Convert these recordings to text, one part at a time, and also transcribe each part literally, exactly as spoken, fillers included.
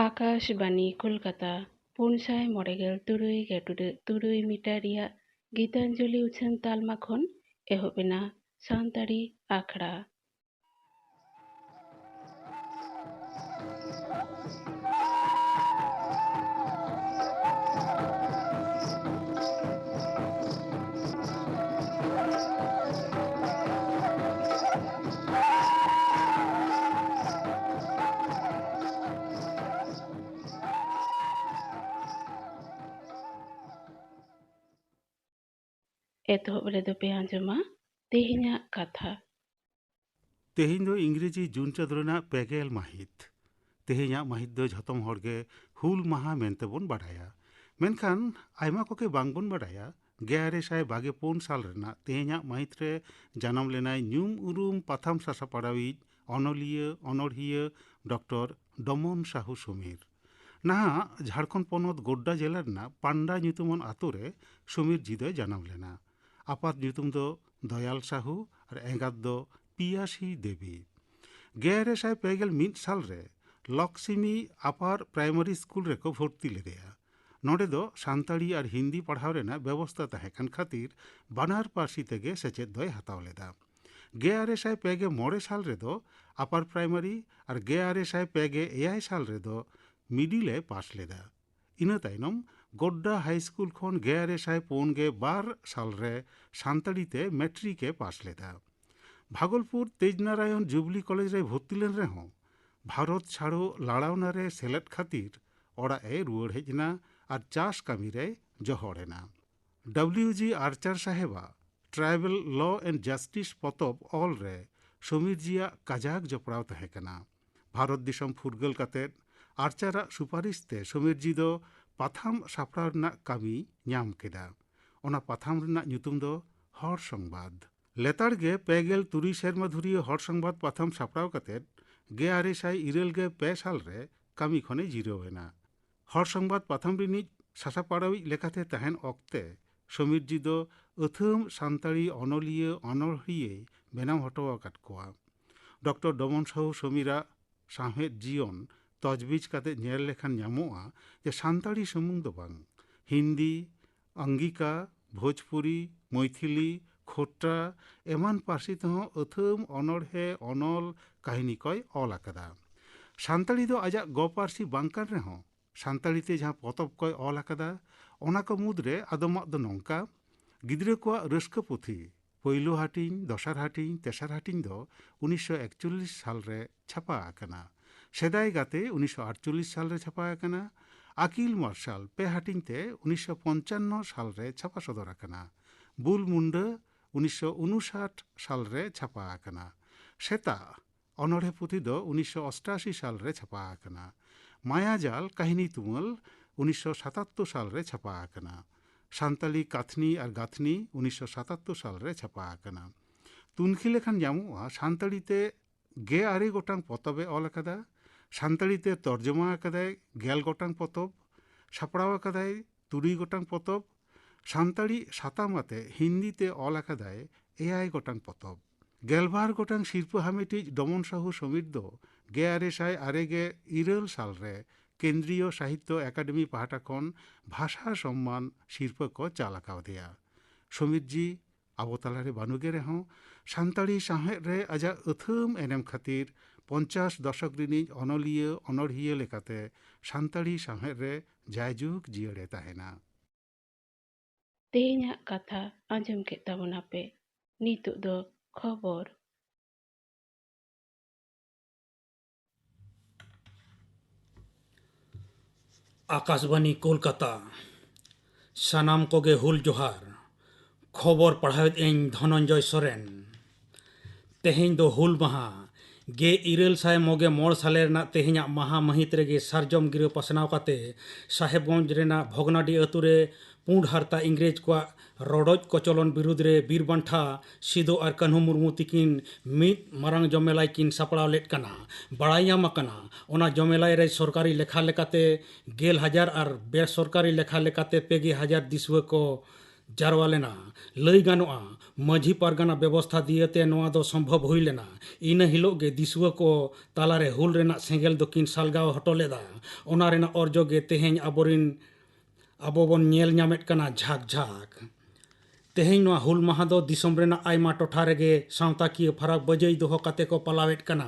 ᱟᱠᱟᱥᱵᱟᱱᱤ ᱠᱳᱞᱠᱟᱛᱟ, ᱯᱩᱱ ᱥᱟᱭ ᱢᱚᱬᱮ ᱜᱮᱞ ᱛᱩᱨᱩᱭ ᱜᱮ ᱴᱩᱰᱟᱹᱜ ᱛᱩᱨᱩᱭ ᱢᱤᱴᱟᱨ ᱨᱮᱭᱟᱜ ᱜᱤᱛᱟᱧᱡᱚᱞᱤ ᱩᱪᱷᱟᱹᱱ ᱛᱟᱞᱢᱟ ᱠᱷᱚᱱ ᱮᱦᱚᱵ ᱮᱱᱟ ᱥᱟᱱᱛᱟᱲᱤ ᱟᱠᱷᱲᱟ᱾ ᱮᱛᱚᱦᱚᱵ ᱨᱮᱫᱚ ᱯᱮ ᱟᱸᱡᱚᱢᱟ ᱛᱮᱦᱮᱧᱟᱜ ᱠᱟᱛᱷᱟ᱾ ᱛᱮᱦᱮᱧ ᱫᱚ ᱤᱝᱨᱮᱡᱤ ᱡᱩᱱ ᱪᱟᱸᱫᱳ ᱨᱮᱱᱟᱜ ᱯᱮ ᱜᱮᱞ ᱢᱟᱹᱦᱤᱛ᱾ ᱛᱮᱦᱮᱧᱟᱜ ᱢᱟᱹᱦᱤᱛ ᱫᱚ ᱡᱷᱚᱛᱚᱢ ᱦᱚᱲ ᱜᱮ ᱦᱩᱞ ᱢᱟᱦᱟ ᱢᱮᱱᱛᱮ ᱵᱚᱱ ᱵᱟᱰᱟᱭᱟ᱾ ᱢᱮᱱᱠᱷᱟᱱ ᱟᱭᱢᱟ ᱠᱚᱜᱮ ᱵᱟᱝ ᱵᱚᱱ ᱵᱟᱰᱟᱭᱟ, ᱜᱮᱞ ᱟᱨᱮ ᱥᱟᱭ ᱵᱟᱜᱮ ᱯᱩᱱ ᱥᱟᱞ ᱨᱮᱱᱟᱜ ᱛᱮᱦᱮᱧᱟᱜ ᱢᱟᱹᱦᱤᱛ ᱨᱮ ᱡᱟᱱᱟᱢ ᱞᱮᱱᱟᱭ ᱧᱩᱢ ᱩᱨᱩᱢ ᱯᱟᱛᱷᱟᱢ ᱥᱟᱥᱟᱯᱟᱲᱟᱣᱤᱡ ᱚᱱᱚᱞᱤᱭᱟᱹ, ᱚᱱᱚᱲᱦᱤᱭᱟᱹ ᱰᱚᱠᱴᱚᱨ ᱰᱚᱢᱚᱱ ᱥᱟᱦᱩ ᱥᱚᱢᱤᱨ᱾ ᱱᱟᱦᱟᱜ ᱡᱷᱟᱲᱠᱷᱚᱸᱰ ᱯᱚᱱᱚᱛ ᱜᱳᱰᱰᱟ ᱡᱮᱞᱟ ᱨᱮᱱᱟᱜ ᱯᱟᱱᱰᱟ ᱧᱩᱛᱩᱢᱟᱱ ᱟᱛᱳ ᱨᱮ ᱥᱚᱢᱤᱨ ᱡᱤ ᱫᱚᱭ ᱡᱟᱱᱟᱢ ᱞᱮᱱᱟ᱾ ᱟᱯᱟᱛ ᱧᱩᱛᱩᱢ ᱫᱚ ᱫᱚᱭᱟᱞ ᱥᱟᱦᱩ ᱟᱨ ᱮᱸᱜᱟᱛ ᱫᱚ ᱯᱤᱭᱟᱥᱤ ᱫᱮᱵᱤ᱾ ᱜᱮᱞ ᱟᱨᱮ ᱥᱟᱭ ᱯᱮ ᱜᱮᱞ ᱢᱤᱫ ᱥᱟᱞ ᱨᱮ ᱞᱚᱠᱥᱤᱢᱤ ᱟᱯᱟᱨ ᱯᱨᱟᱭᱢᱟᱨᱤ ᱥᱠᱩᱞ ᱨᱮᱠᱚ ᱵᱷᱚᱨᱛᱤ ᱞᱮᱫᱮᱭᱟ᱾ ᱱᱚᱰᱮ ᱫᱚ ᱥᱟᱱᱛᱟᱲᱤ ᱟᱨ ᱦᱤᱱᱫᱤ ᱯᱟᱲᱦᱟᱣ ᱨᱮᱱᱟᱜ ᱵᱮᱵᱚᱥᱛᱟ ᱛᱟᱦᱮᱸ ᱠᱟᱱ ᱠᱷᱟᱹᱛᱤᱨ ᱵᱟᱱᱟᱨ ᱯᱟᱹᱨᱥᱤ ᱛᱮᱜᱮ ᱥᱮᱪᱮᱫ ᱫᱚᱭ ᱦᱟᱛᱟᱣ ᱞᱮᱫᱟ᱾ ᱜᱮᱞ ᱟᱨᱮ ᱥᱟᱭ ᱯᱮ ᱜᱮᱞ ᱢᱚᱬᱮ ᱥᱟᱞ ᱨᱮᱫᱚ ᱟᱯᱟᱨ ᱯᱨᱟᱭᱢᱟᱨᱤ ᱟᱨ ᱜᱮᱞ ᱟᱨᱮ ᱥᱟᱭ ᱯᱮ ᱜᱮᱞ ᱮᱭᱟᱭ ᱥᱟᱞ ᱨᱮᱫᱚ ᱢᱤᱰᱤᱞ ᱮ ᱯᱟᱥ ᱞᱮᱫᱟ᱾ ᱤᱱᱟᱹ ᱛᱟᱭᱱᱚᱢ ᱜᱳᱰᱰᱟ ᱦᱟᱭ ᱥᱠᱩᱞ ᱠᱷᱚᱱ ᱜᱮᱞ ᱟᱨᱮ ᱥᱟᱭ ᱯᱩᱱ ᱜᱮᱞ ᱵᱟᱨ ᱥᱟᱞ ᱨᱮ ᱥᱟᱱᱛᱟᱲᱤ ᱛᱮ ᱢᱮᱴᱨᱤᱠ ᱮ ᱯᱟᱥ ᱞᱮᱫᱟ᱾ ᱵᱷᱟᱜᱚᱞᱯᱩᱨ ᱛᱮᱡᱽᱱᱟᱨᱟᱭᱚᱱ ᱡᱩᱵᱞᱤ ᱠᱚᱞᱮᱡᱽ ᱨᱮ ᱵᱷᱚᱨᱛᱤ ᱞᱮᱱ ᱨᱮᱦᱚᱸ, ᱵᱷᱟᱨᱚᱛ ᱪᱷᱟᱲᱚ ᱞᱟᱲᱟᱣᱱᱟ ᱨᱮ ᱥᱮᱞᱮᱫ ᱠᱷᱟᱹᱛᱤᱨ ᱚᱲᱟᱜ ᱮ ᱨᱩᱣᱟᱹᱲ ᱦᱮᱡ ᱮᱱᱟ ᱟᱨ ᱪᱟᱥ ᱠᱟᱹᱢᱤ ᱨᱮᱭ ᱡᱚᱦᱚᱲ ᱮᱱᱟ᱾ ᱰᱟᱵᱞᱤᱭᱩ ᱡᱤ ᱟᱨᱪᱟᱨ ᱥᱟᱦᱮᱵᱟᱜ Tribal Law and Justice ᱯᱚᱛᱚᱵ ᱚᱞ ᱨᱮ ᱥᱚᱢᱤᱨ ᱡᱤᱭᱟᱜ ᱠᱟᱡᱟᱠ ᱡᱚᱯᱲᱟᱣ ᱛᱟᱦᱮᱸ ᱠᱟᱱᱟ᱾ ᱵᱷᱟᱨᱚᱛ ᱫᱤᱥᱚᱢ ᱯᱷᱩᱨᱜᱟᱹᱞ ᱠᱟᱛᱮ ᱟᱨᱪᱟᱨᱟᱜ ᱥᱩᱯᱟᱨᱤᱥ ᱛᱮ ᱥᱚᱢᱤᱨ ᱡᱤ ᱫᱚ ᱯᱟᱛᱷᱟᱢ ᱥᱟᱯᱲᱟᱣ ᱨᱮᱱᱟᱜ ᱠᱟᱹᱢᱤ ᱧᱟᱢ ᱠᱮᱫᱟ᱾ ᱚᱱᱟ ᱯᱟᱛᱷᱟᱢ ᱨᱮᱱᱟᱜ ᱧᱩᱛᱩᱢ ᱫᱚ ᱦᱚᱲ ᱥᱚᱝᱵᱟᱫ᱾ ᱞᱮᱛᱟᱲ ᱜᱮ ᱯᱮ ᱜᱮᱞ ᱛᱩᱨᱩᱭ ᱥᱮᱨᱢᱟ ᱫᱷᱩᱨᱤᱭᱟᱹ ᱦᱚᱲ ᱥᱚᱝᱵᱟᱫ ᱯᱟᱛᱷᱟᱢ ᱥᱟᱯᱲᱟᱣ ᱠᱟᱛᱮ ᱜᱮᱞ ᱟᱨᱮ ᱥᱟᱭ ᱤᱨᱟᱹᱞ ᱜᱮᱞ ᱯᱮ ᱥᱟᱞ ᱨᱮ ᱠᱟᱹᱢᱤ ᱠᱷᱚᱱᱮ ᱡᱤᱨᱟᱹᱣ ᱮᱱᱟ᱾ ᱦᱚᱲ ᱥᱚᱝᱵᱟᱫ ᱯᱟᱛᱷᱟᱢ ᱨᱤᱱᱤᱡ ᱥᱟᱥᱟᱯᱲᱟᱣᱤᱡ ᱞᱮᱠᱟᱛᱮ ᱛᱟᱦᱮᱱ ᱚᱠᱛᱮ ᱥᱚᱢᱤᱨᱡᱤ ᱫᱚ ᱟᱹᱛᱷᱟᱹᱢ ᱥᱟᱱᱛᱟᱲᱤ ᱚᱱᱚᱞᱤᱭᱟᱹ ᱚᱱᱚᱬᱦᱤᱭᱟᱹᱭ ᱵᱮᱱᱟᱣ ᱦᱚᱴᱚ ᱟᱠᱟᱫ ᱠᱚᱣᱟ᱾ ᱰᱚᱠᱴᱚᱨ ᱰᱚᱢᱚᱱ ᱥᱟᱦᱩ ᱥᱚᱢᱤᱨᱟᱜ ᱥᱟᱶᱦᱮᱫ ᱡᱤᱭᱚᱱ ᱛᱚᱡᱽᱵᱤᱡᱽ ᱠᱟᱛᱮ ᱧᱮᱞ ᱞᱮᱠᱷᱟᱱ ᱧᱟᱢᱚᱜᱼᱟ ᱡᱮ ᱥᱟᱱᱛᱟᱲᱤ ᱥᱩᱢᱩᱝ ᱫᱚ ᱵᱟᱝ, ᱦᱤᱱᱫᱤ, ᱟᱝᱜᱤᱠᱟ, ᱵᱷᱳᱡᱽᱯᱩᱨᱤ, ᱢᱳᱭᱛᱷᱤᱞᱤ, ᱠᱷᱳᱴᱴᱟ ᱮᱢᱟᱱ ᱯᱟᱹᱨᱥᱤ ᱛᱮᱦᱚᱸ ᱟᱹᱛᱷᱟᱹᱢ ᱚᱱᱚᱬᱦᱮ, ᱚᱱᱚᱞ, ᱠᱟᱹᱦᱱᱤ ᱠᱚᱭ ᱚᱞ ᱟᱠᱟᱫᱟ᱾ ᱥᱟᱱᱛᱟᱲᱤ ᱫᱚ ᱟᱡᱟᱜ ᱜᱚ ᱯᱟᱹᱨᱥᱤ ᱵᱟᱝ ᱠᱟᱱ ᱨᱮᱦᱚᱸ, ᱥᱟᱱᱛᱟᱲᱤ ᱛᱮ ᱡᱟᱦᱟᱸ ᱯᱚᱛᱚᱵ ᱠᱚᱭ ᱚᱞ ᱟᱠᱟᱫᱟ, ᱚᱱᱟ ᱠᱚ ᱢᱩᱫᱽᱨᱮ ᱟᱫᱚᱢᱟᱜ ᱫᱚ ᱱᱚᱝᱠᱟ: ᱜᱤᱫᱽᱨᱟᱹ ᱠᱚᱣᱟᱜ ᱨᱟᱹᱥᱠᱟᱹ ᱯᱩᱛᱷᱤ, ᱯᱳᱭᱞᱳ ᱦᱟᱹᱴᱤᱧ, ᱫᱚᱥᱟᱨ ᱦᱟᱹᱴᱤᱧ, ᱛᱮᱥᱟᱨ ᱦᱟᱹᱴᱤᱧ ᱫᱚ ᱩᱱᱤᱥᱥᱚ ᱮᱠᱪᱚᱞᱞᱤᱥ ᱥᱟᱞ ᱨᱮ ᱪᱷᱟᱯᱟ ᱟᱠᱟᱱᱟ᱾ ᱥᱮᱫᱟᱭ ᱜᱟᱛᱮ ᱩᱱᱤᱥᱥᱚ ᱟᱴᱪᱚᱞᱞᱤᱥ ᱥᱟᱞ ᱨᱮ ᱪᱷᱟᱯᱟ ᱟᱠᱟᱱᱟ᱾ ᱟᱹᱠᱤᱞ ᱢᱟᱨᱥᱟᱞ ᱯᱮ ᱦᱟᱹᱴᱤᱧ ᱛᱮ ᱩᱱᱤᱥᱥᱚ ᱯᱚᱧᱪᱟᱱᱱᱚ ᱥᱟᱞ ᱨᱮ ᱪᱷᱟᱯᱟ ᱥᱚᱫᱚᱨ ᱟᱠᱟᱱᱟ᱾ ᱵᱩᱞ ᱢᱩᱱᱰᱟᱹ ᱩᱱᱤᱥᱥᱚ ᱩᱱᱩᱥᱟᱴ ᱥᱟᱞ ᱨᱮ ᱪᱷᱟᱯᱟ ᱟᱠᱟᱱᱟ᱾ ᱥᱮᱛᱟᱜ ᱚᱱᱚᱬᱦᱮ ᱯᱩᱛᱷᱤ ᱫᱚ ᱩᱱᱤᱥᱥᱚ ᱚᱥᱴᱟᱥᱤ ᱥᱟᱞ ᱨᱮ ᱪᱷᱟᱯᱟ ᱟᱠᱟᱱᱟ᱾ ᱢᱟᱭᱟᱡᱟᱞ ᱠᱟᱹᱦᱱᱤ ᱛᱩᱢᱟᱹᱞ ᱩᱱᱤᱥᱥᱚ ᱥᱟᱛᱟᱛᱛᱚᱨ ᱥᱟᱞ ᱨᱮ ᱪᱷᱟᱯᱟ ᱟᱠᱟᱱᱟ᱾ ᱥᱟᱱᱛᱟᱲᱤ ᱠᱟᱛᱷᱱᱤ ᱟᱨ ᱜᱟᱹᱛᱷᱱᱤ ᱩᱱᱤᱥᱥᱚ ᱥᱟᱛᱟᱛᱛᱚᱨ ᱥᱟᱞ ᱨᱮ ᱪᱷᱟᱯᱟ ᱟᱠᱟᱱᱟ᱾ ᱛᱩᱱᱠᱷᱤ ᱞᱮᱠᱷᱟᱱ ᱧᱟᱢᱚᱜᱼᱟ, ᱥᱟᱱᱛᱟᱲᱤ ᱛᱮ ᱜᱮᱞ ᱟᱨᱮ ᱜᱚᱴᱟᱝ ᱯᱚᱛᱚᱵ ᱮ ᱚᱞ ᱟᱠᱟᱫᱟ᱾ ᱥᱟᱱᱛᱟᱲᱤ ᱛᱮ ᱛᱚᱨᱡᱚᱢᱟ ᱟᱠᱟᱫᱟᱭ ᱜᱮᱞ ᱜᱚᱴᱟᱝ ᱯᱚᱛᱚᱵ, ᱥᱟᱯᱲᱟᱣ ᱟᱠᱟᱫᱟᱭ ᱛᱩᱨᱩᱭ ᱜᱚᱴᱟᱝ ᱯᱚᱛᱚᱵ, ᱥᱟᱱᱛᱟᱲᱤ ᱥᱟᱛᱟᱢ ᱟᱛᱮ ᱦᱤᱱᱫᱤ ᱛᱮ ᱚᱞ ᱟᱠᱟᱫᱟᱭ ᱮᱭᱟᱭ ᱜᱚᱴᱟᱝ ᱯᱚᱛᱚᱵ᱾ ᱜᱮᱞᱵᱟᱨ ᱜᱚᱴᱟᱝ ᱥᱤᱨᱯᱟᱹ ᱦᱟᱢᱮᱴᱤᱡ ᱰᱚᱢᱚᱱ ᱥᱟᱦᱩ ᱥᱚᱢᱤᱨ ᱫᱚ ᱜᱮᱞ ᱟᱨᱮ ᱥᱟᱭ ᱟᱨᱮ ᱜᱮᱞ ᱤᱨᱟᱹᱞ ᱥᱟᱞ ᱨᱮ ᱠᱮᱱᱫᱨᱤᱭᱚ ᱥᱟᱦᱤᱛᱛᱚ ᱮᱠᱟᱰᱮᱢᱤ ᱯᱟᱦᱴᱟ ᱠᱷᱚᱱ ᱵᱷᱟᱥᱟ ᱥᱚᱢᱢᱟᱱ ᱥᱤᱨᱯᱟᱹ ᱠᱚ ᱪᱟᱞ ᱟᱠᱟᱣᱟᱫᱮᱭᱟ᱾ ᱥᱚᱢᱤᱨ ᱡᱤ ᱟᱵᱚ ᱛᱟᱞᱟᱨᱮ ᱵᱟᱹᱱᱩᱜᱮ ᱨᱮᱦᱚᱸ, ᱥᱟᱱᱛᱟᱲᱤ ᱥᱟᱶᱦᱮᱫ ᱨᱮ ᱟᱡᱟᱜ ᱟᱹᱛᱷᱟᱹᱢ ᱮᱱᱮᱢ ᱠᱷᱟᱹᱛᱤᱨ ᱯᱚᱧᱪᱟᱥ ᱫᱚᱥᱚᱠ ᱨᱤᱱᱤᱡ ᱚᱱᱚᱞᱤᱭᱟᱹ ᱚᱱᱚᱬᱦᱤᱭᱟᱹ ᱞᱮᱠᱟᱛᱮ ᱥᱟᱱᱛᱟᱲᱤ ᱥᱟᱶᱦᱮᱫ ᱨᱮ ᱡᱟᱭᱡᱩᱜᱽ ᱡᱤᱭᱟᱹᱲᱮ ᱛᱟᱦᱮᱱᱟ᱾ ᱛᱮᱦᱮᱧᱟᱜ ᱠᱟᱛᱷᱟ ᱟᱸᱡᱚᱢ ᱠᱮᱫ ᱛᱟᱵᱚᱱᱟᱯᱮ᱾ ᱱᱤᱛᱚᱜ ᱫᱚ ᱠᱷᱚᱵᱚᱨ᱾ ᱟᱠᱟᱥᱵᱟᱱᱤ ᱠᱳᱞᱠᱟᱛᱟ᱾ ᱥᱟᱱᱟᱢ ᱠᱚᱜᱮ ᱦᱩᱞ ᱡᱚᱦᱟᱨ᱾ ᱠᱷᱚᱵᱚᱨ ᱯᱟᱲᱦᱟᱣᱮᱫ ᱟᱹᱧ ᱫᱷᱚᱱᱚᱱᱡᱚᱭ ᱥᱚᱨᱮᱱ᱾ ᱛᱮᱦᱮᱧ ᱫᱚ ᱦᱩᱞ ᱢᱟᱦᱟ᱾ ᱜᱮ ᱤᱨᱟᱹᱞ ᱥᱟᱭ ᱢᱚᱜᱮ ᱢᱚᱬ ᱥᱟᱞᱮ ᱨᱮᱱᱟᱜ ᱛᱮᱦᱮᱧᱟᱜ ᱢᱟᱦᱟ ᱢᱟᱹᱦᱤᱛ ᱨᱮᱜᱮ ᱥᱟᱨᱡᱚᱢ ᱜᱤᱨᱟᱹ ᱯᱟᱥᱱᱟᱣ ᱠᱟᱛᱮ ᱥᱟᱦᱮᱵᱽᱜᱚᱸᱡᱽ ᱨᱮᱱᱟᱜ ᱵᱷᱚᱜᱽᱱᱟᱰᱤ ᱟᱹᱛᱩ ᱨᱮ ᱯᱩᱸᱰ ᱦᱟᱨᱛᱟ ᱤᱝᱨᱮᱡᱽ ᱠᱚᱣᱟᱜ ᱨᱚᱰᱚᱡ ᱠᱚᱪᱚᱞᱚᱱ ᱵᱤᱨᱩᱫᱽ ᱨᱮ ᱵᱤᱨ ᱵᱟᱱᱴᱷᱟ ᱥᱤᱫᱚ ᱟᱨ ᱠᱟᱹᱱᱦᱩ ᱢᱩᱨᱢᱩ ᱛᱤᱠᱤᱱ ᱢᱤᱫ ᱢᱟᱨᱟᱝ ᱡᱚᱢᱮᱞᱟᱭ ᱠᱤᱱ ᱥᱟᱯᱲᱟᱣ ᱞᱮᱫ ᱠᱟᱱᱟ᱾ ᱵᱟᱲᱟᱭ ᱧᱟᱢ ᱟᱠᱟᱱᱟ, ᱚᱱᱟ ᱡᱚᱢᱮᱞᱟᱭ ᱨᱮ ᱥᱚᱨᱠᱟᱨᱤ ᱞᱮᱠᱷᱟ ᱞᱮᱠᱟᱛᱮ ᱜᱮᱞ ᱦᱟᱡᱟᱨ ᱟᱨ ᱵᱮᱥᱚᱨᱠᱟᱨᱤ ᱞᱮᱠᱷᱟ ᱞᱮᱠᱟᱛᱮ ᱯᱮ ᱜᱮ ᱦᱟᱡᱟᱨ ᱫᱤᱥᱩᱣᱟᱹ ᱠᱚ ᱡᱟᱨᱣᱟ ᱞᱮᱱᱟ᱾ ᱞᱟᱹᱭ ᱜᱟᱱᱚᱜᱼᱟ, ᱢᱟᱹᱡᱷᱤ ᱯᱟᱨᱜᱟᱱᱟ ᱵᱮᱵᱚᱥᱛᱷᱟ ᱫᱤᱭᱮᱛᱮ ᱱᱚᱣᱟ ᱫᱚ ᱥᱚᱢᱵᱷᱚᱵ ᱦᱩᱭ ᱞᱮᱱᱟ᱾ ᱤᱱᱟᱹ ᱦᱤᱞᱳᱜ ᱜᱮ ᱫᱤᱥᱩᱣᱟᱹ ᱠᱚ ᱛᱟᱞᱟᱨᱮ ᱦᱩᱞ ᱨᱮᱱᱟᱜ ᱥᱮᱸᱜᱮᱞ ᱫᱚᱠᱤᱱ ᱥᱟᱞᱜᱟᱣ ᱦᱚᱴᱚ ᱞᱮᱫᱟ᱾ ᱚᱱᱟ ᱨᱮᱱᱟᱜ ᱚᱨᱡᱚ ᱜᱮ ᱛᱮᱦᱮᱧ ᱟᱵᱚᱨᱤᱱ, ᱟᱵᱚ ᱵᱚᱱ ᱧᱮᱞ ᱧᱟᱢᱮᱫ ᱠᱟᱱᱟ ᱡᱷᱟᱠ ᱡᱷᱟᱠ᱾ ᱛᱮᱦᱮᱧ ᱱᱚᱣᱟ ᱦᱩᱞ ᱢᱟᱦᱟ ᱫᱚ ᱫᱤᱥᱚᱢ ᱨᱮᱱᱟᱜ ᱟᱭᱢᱟ ᱴᱚᱴᱷᱟ ᱨᱮᱜᱮ ᱥᱟᱶᱛᱟᱠᱤᱭᱟᱹ ᱯᱷᱟᱨᱟᱠ ᱵᱟᱹᱡᱟᱹᱭ ᱫᱚᱦᱚ ᱠᱟᱛᱮ ᱠᱚ ᱯᱟᱞᱟᱣᱮᱫ ᱠᱟᱱᱟ᱾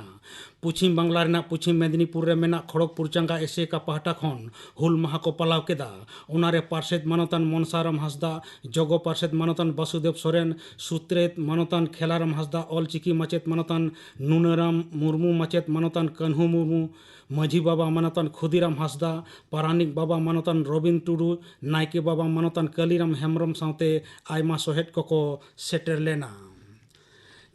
ᱯᱚᱪᱷᱤᱢ ᱵᱟᱝᱞᱟ ᱨᱮᱱᱟᱜ ᱯᱚᱪᱷᱤᱢ ᱢᱮᱫᱤᱱᱤᱯᱩᱨ ᱨᱮ ᱢᱮᱱᱟᱜ ᱠᱷᱚᱲᱚᱜᱽᱯᱩᱨ ᱪᱟᱸᱜᱟ ᱮᱥᱮᱠᱟ ᱯᱟᱦᱴᱟ ᱠᱷᱚᱱ ᱦᱩᱞ ᱢᱟᱦᱟ ᱠᱚ ᱯᱟᱞᱟᱣ ᱠᱮᱫᱟ᱾ ᱚᱱᱟᱨᱮ ᱯᱟᱨᱥᱮᱛ ᱢᱟᱱᱚᱛᱟᱱ ᱢᱚᱱᱥᱟᱨᱟᱢ ᱦᱟᱸᱥᱫᱟ, ᱡᱚᱜᱚ ᱯᱟᱨᱥᱮᱛ ᱢᱟᱱᱚᱛᱟᱱ ᱵᱟᱥᱩᱫᱮᱵ ᱥᱚᱨᱮᱱ, ᱥᱩᱛᱨᱮᱛ ᱢᱟᱱᱚᱛᱟᱱ ᱠᱷᱮᱞᱟᱨᱟᱢ ᱦᱟᱸᱥᱫᱟ, ᱚᱞᱪᱤᱠᱤ ᱢᱟᱪᱮᱛ ᱢᱟᱱᱚᱛᱟᱱ ᱱᱩᱱᱟᱨᱟᱢ ᱢᱩᱨᱢᱩ, ᱢᱟᱪᱮᱛ ᱢᱟᱱᱚᱛᱟᱱ ᱠᱟᱹᱱᱦᱩ ᱢᱩᱨᱢᱩ, ᱢᱟᱹᱡᱷᱤ ᱵᱟᱵᱟ ᱢᱟᱱᱚᱛᱟᱱ ᱠᱷᱩᱫᱤᱨᱟᱢ ᱦᱟᱸᱥᱫᱟ, ᱯᱟᱨᱟᱱᱤᱠ ᱵᱟᱵᱟ ᱢᱟᱱᱚᱛᱟᱱ ᱨᱚᱵᱤᱱ ᱴᱩᱰᱩ, ᱱᱟᱭᱠᱮ ᱵᱟᱵᱟ ᱢᱟᱱᱚᱛᱟᱱ ᱠᱟᱹᱞᱤᱨᱟᱢ ᱦᱮᱢᱵᱨᱚᱢ ᱥᱟᱶᱛᱮ ᱟᱭᱢᱟ ᱥᱚᱦᱮᱫ ᱠᱚᱠᱚ ᱥᱮᱴᱮᱨ ᱞᱮᱱᱟ᱾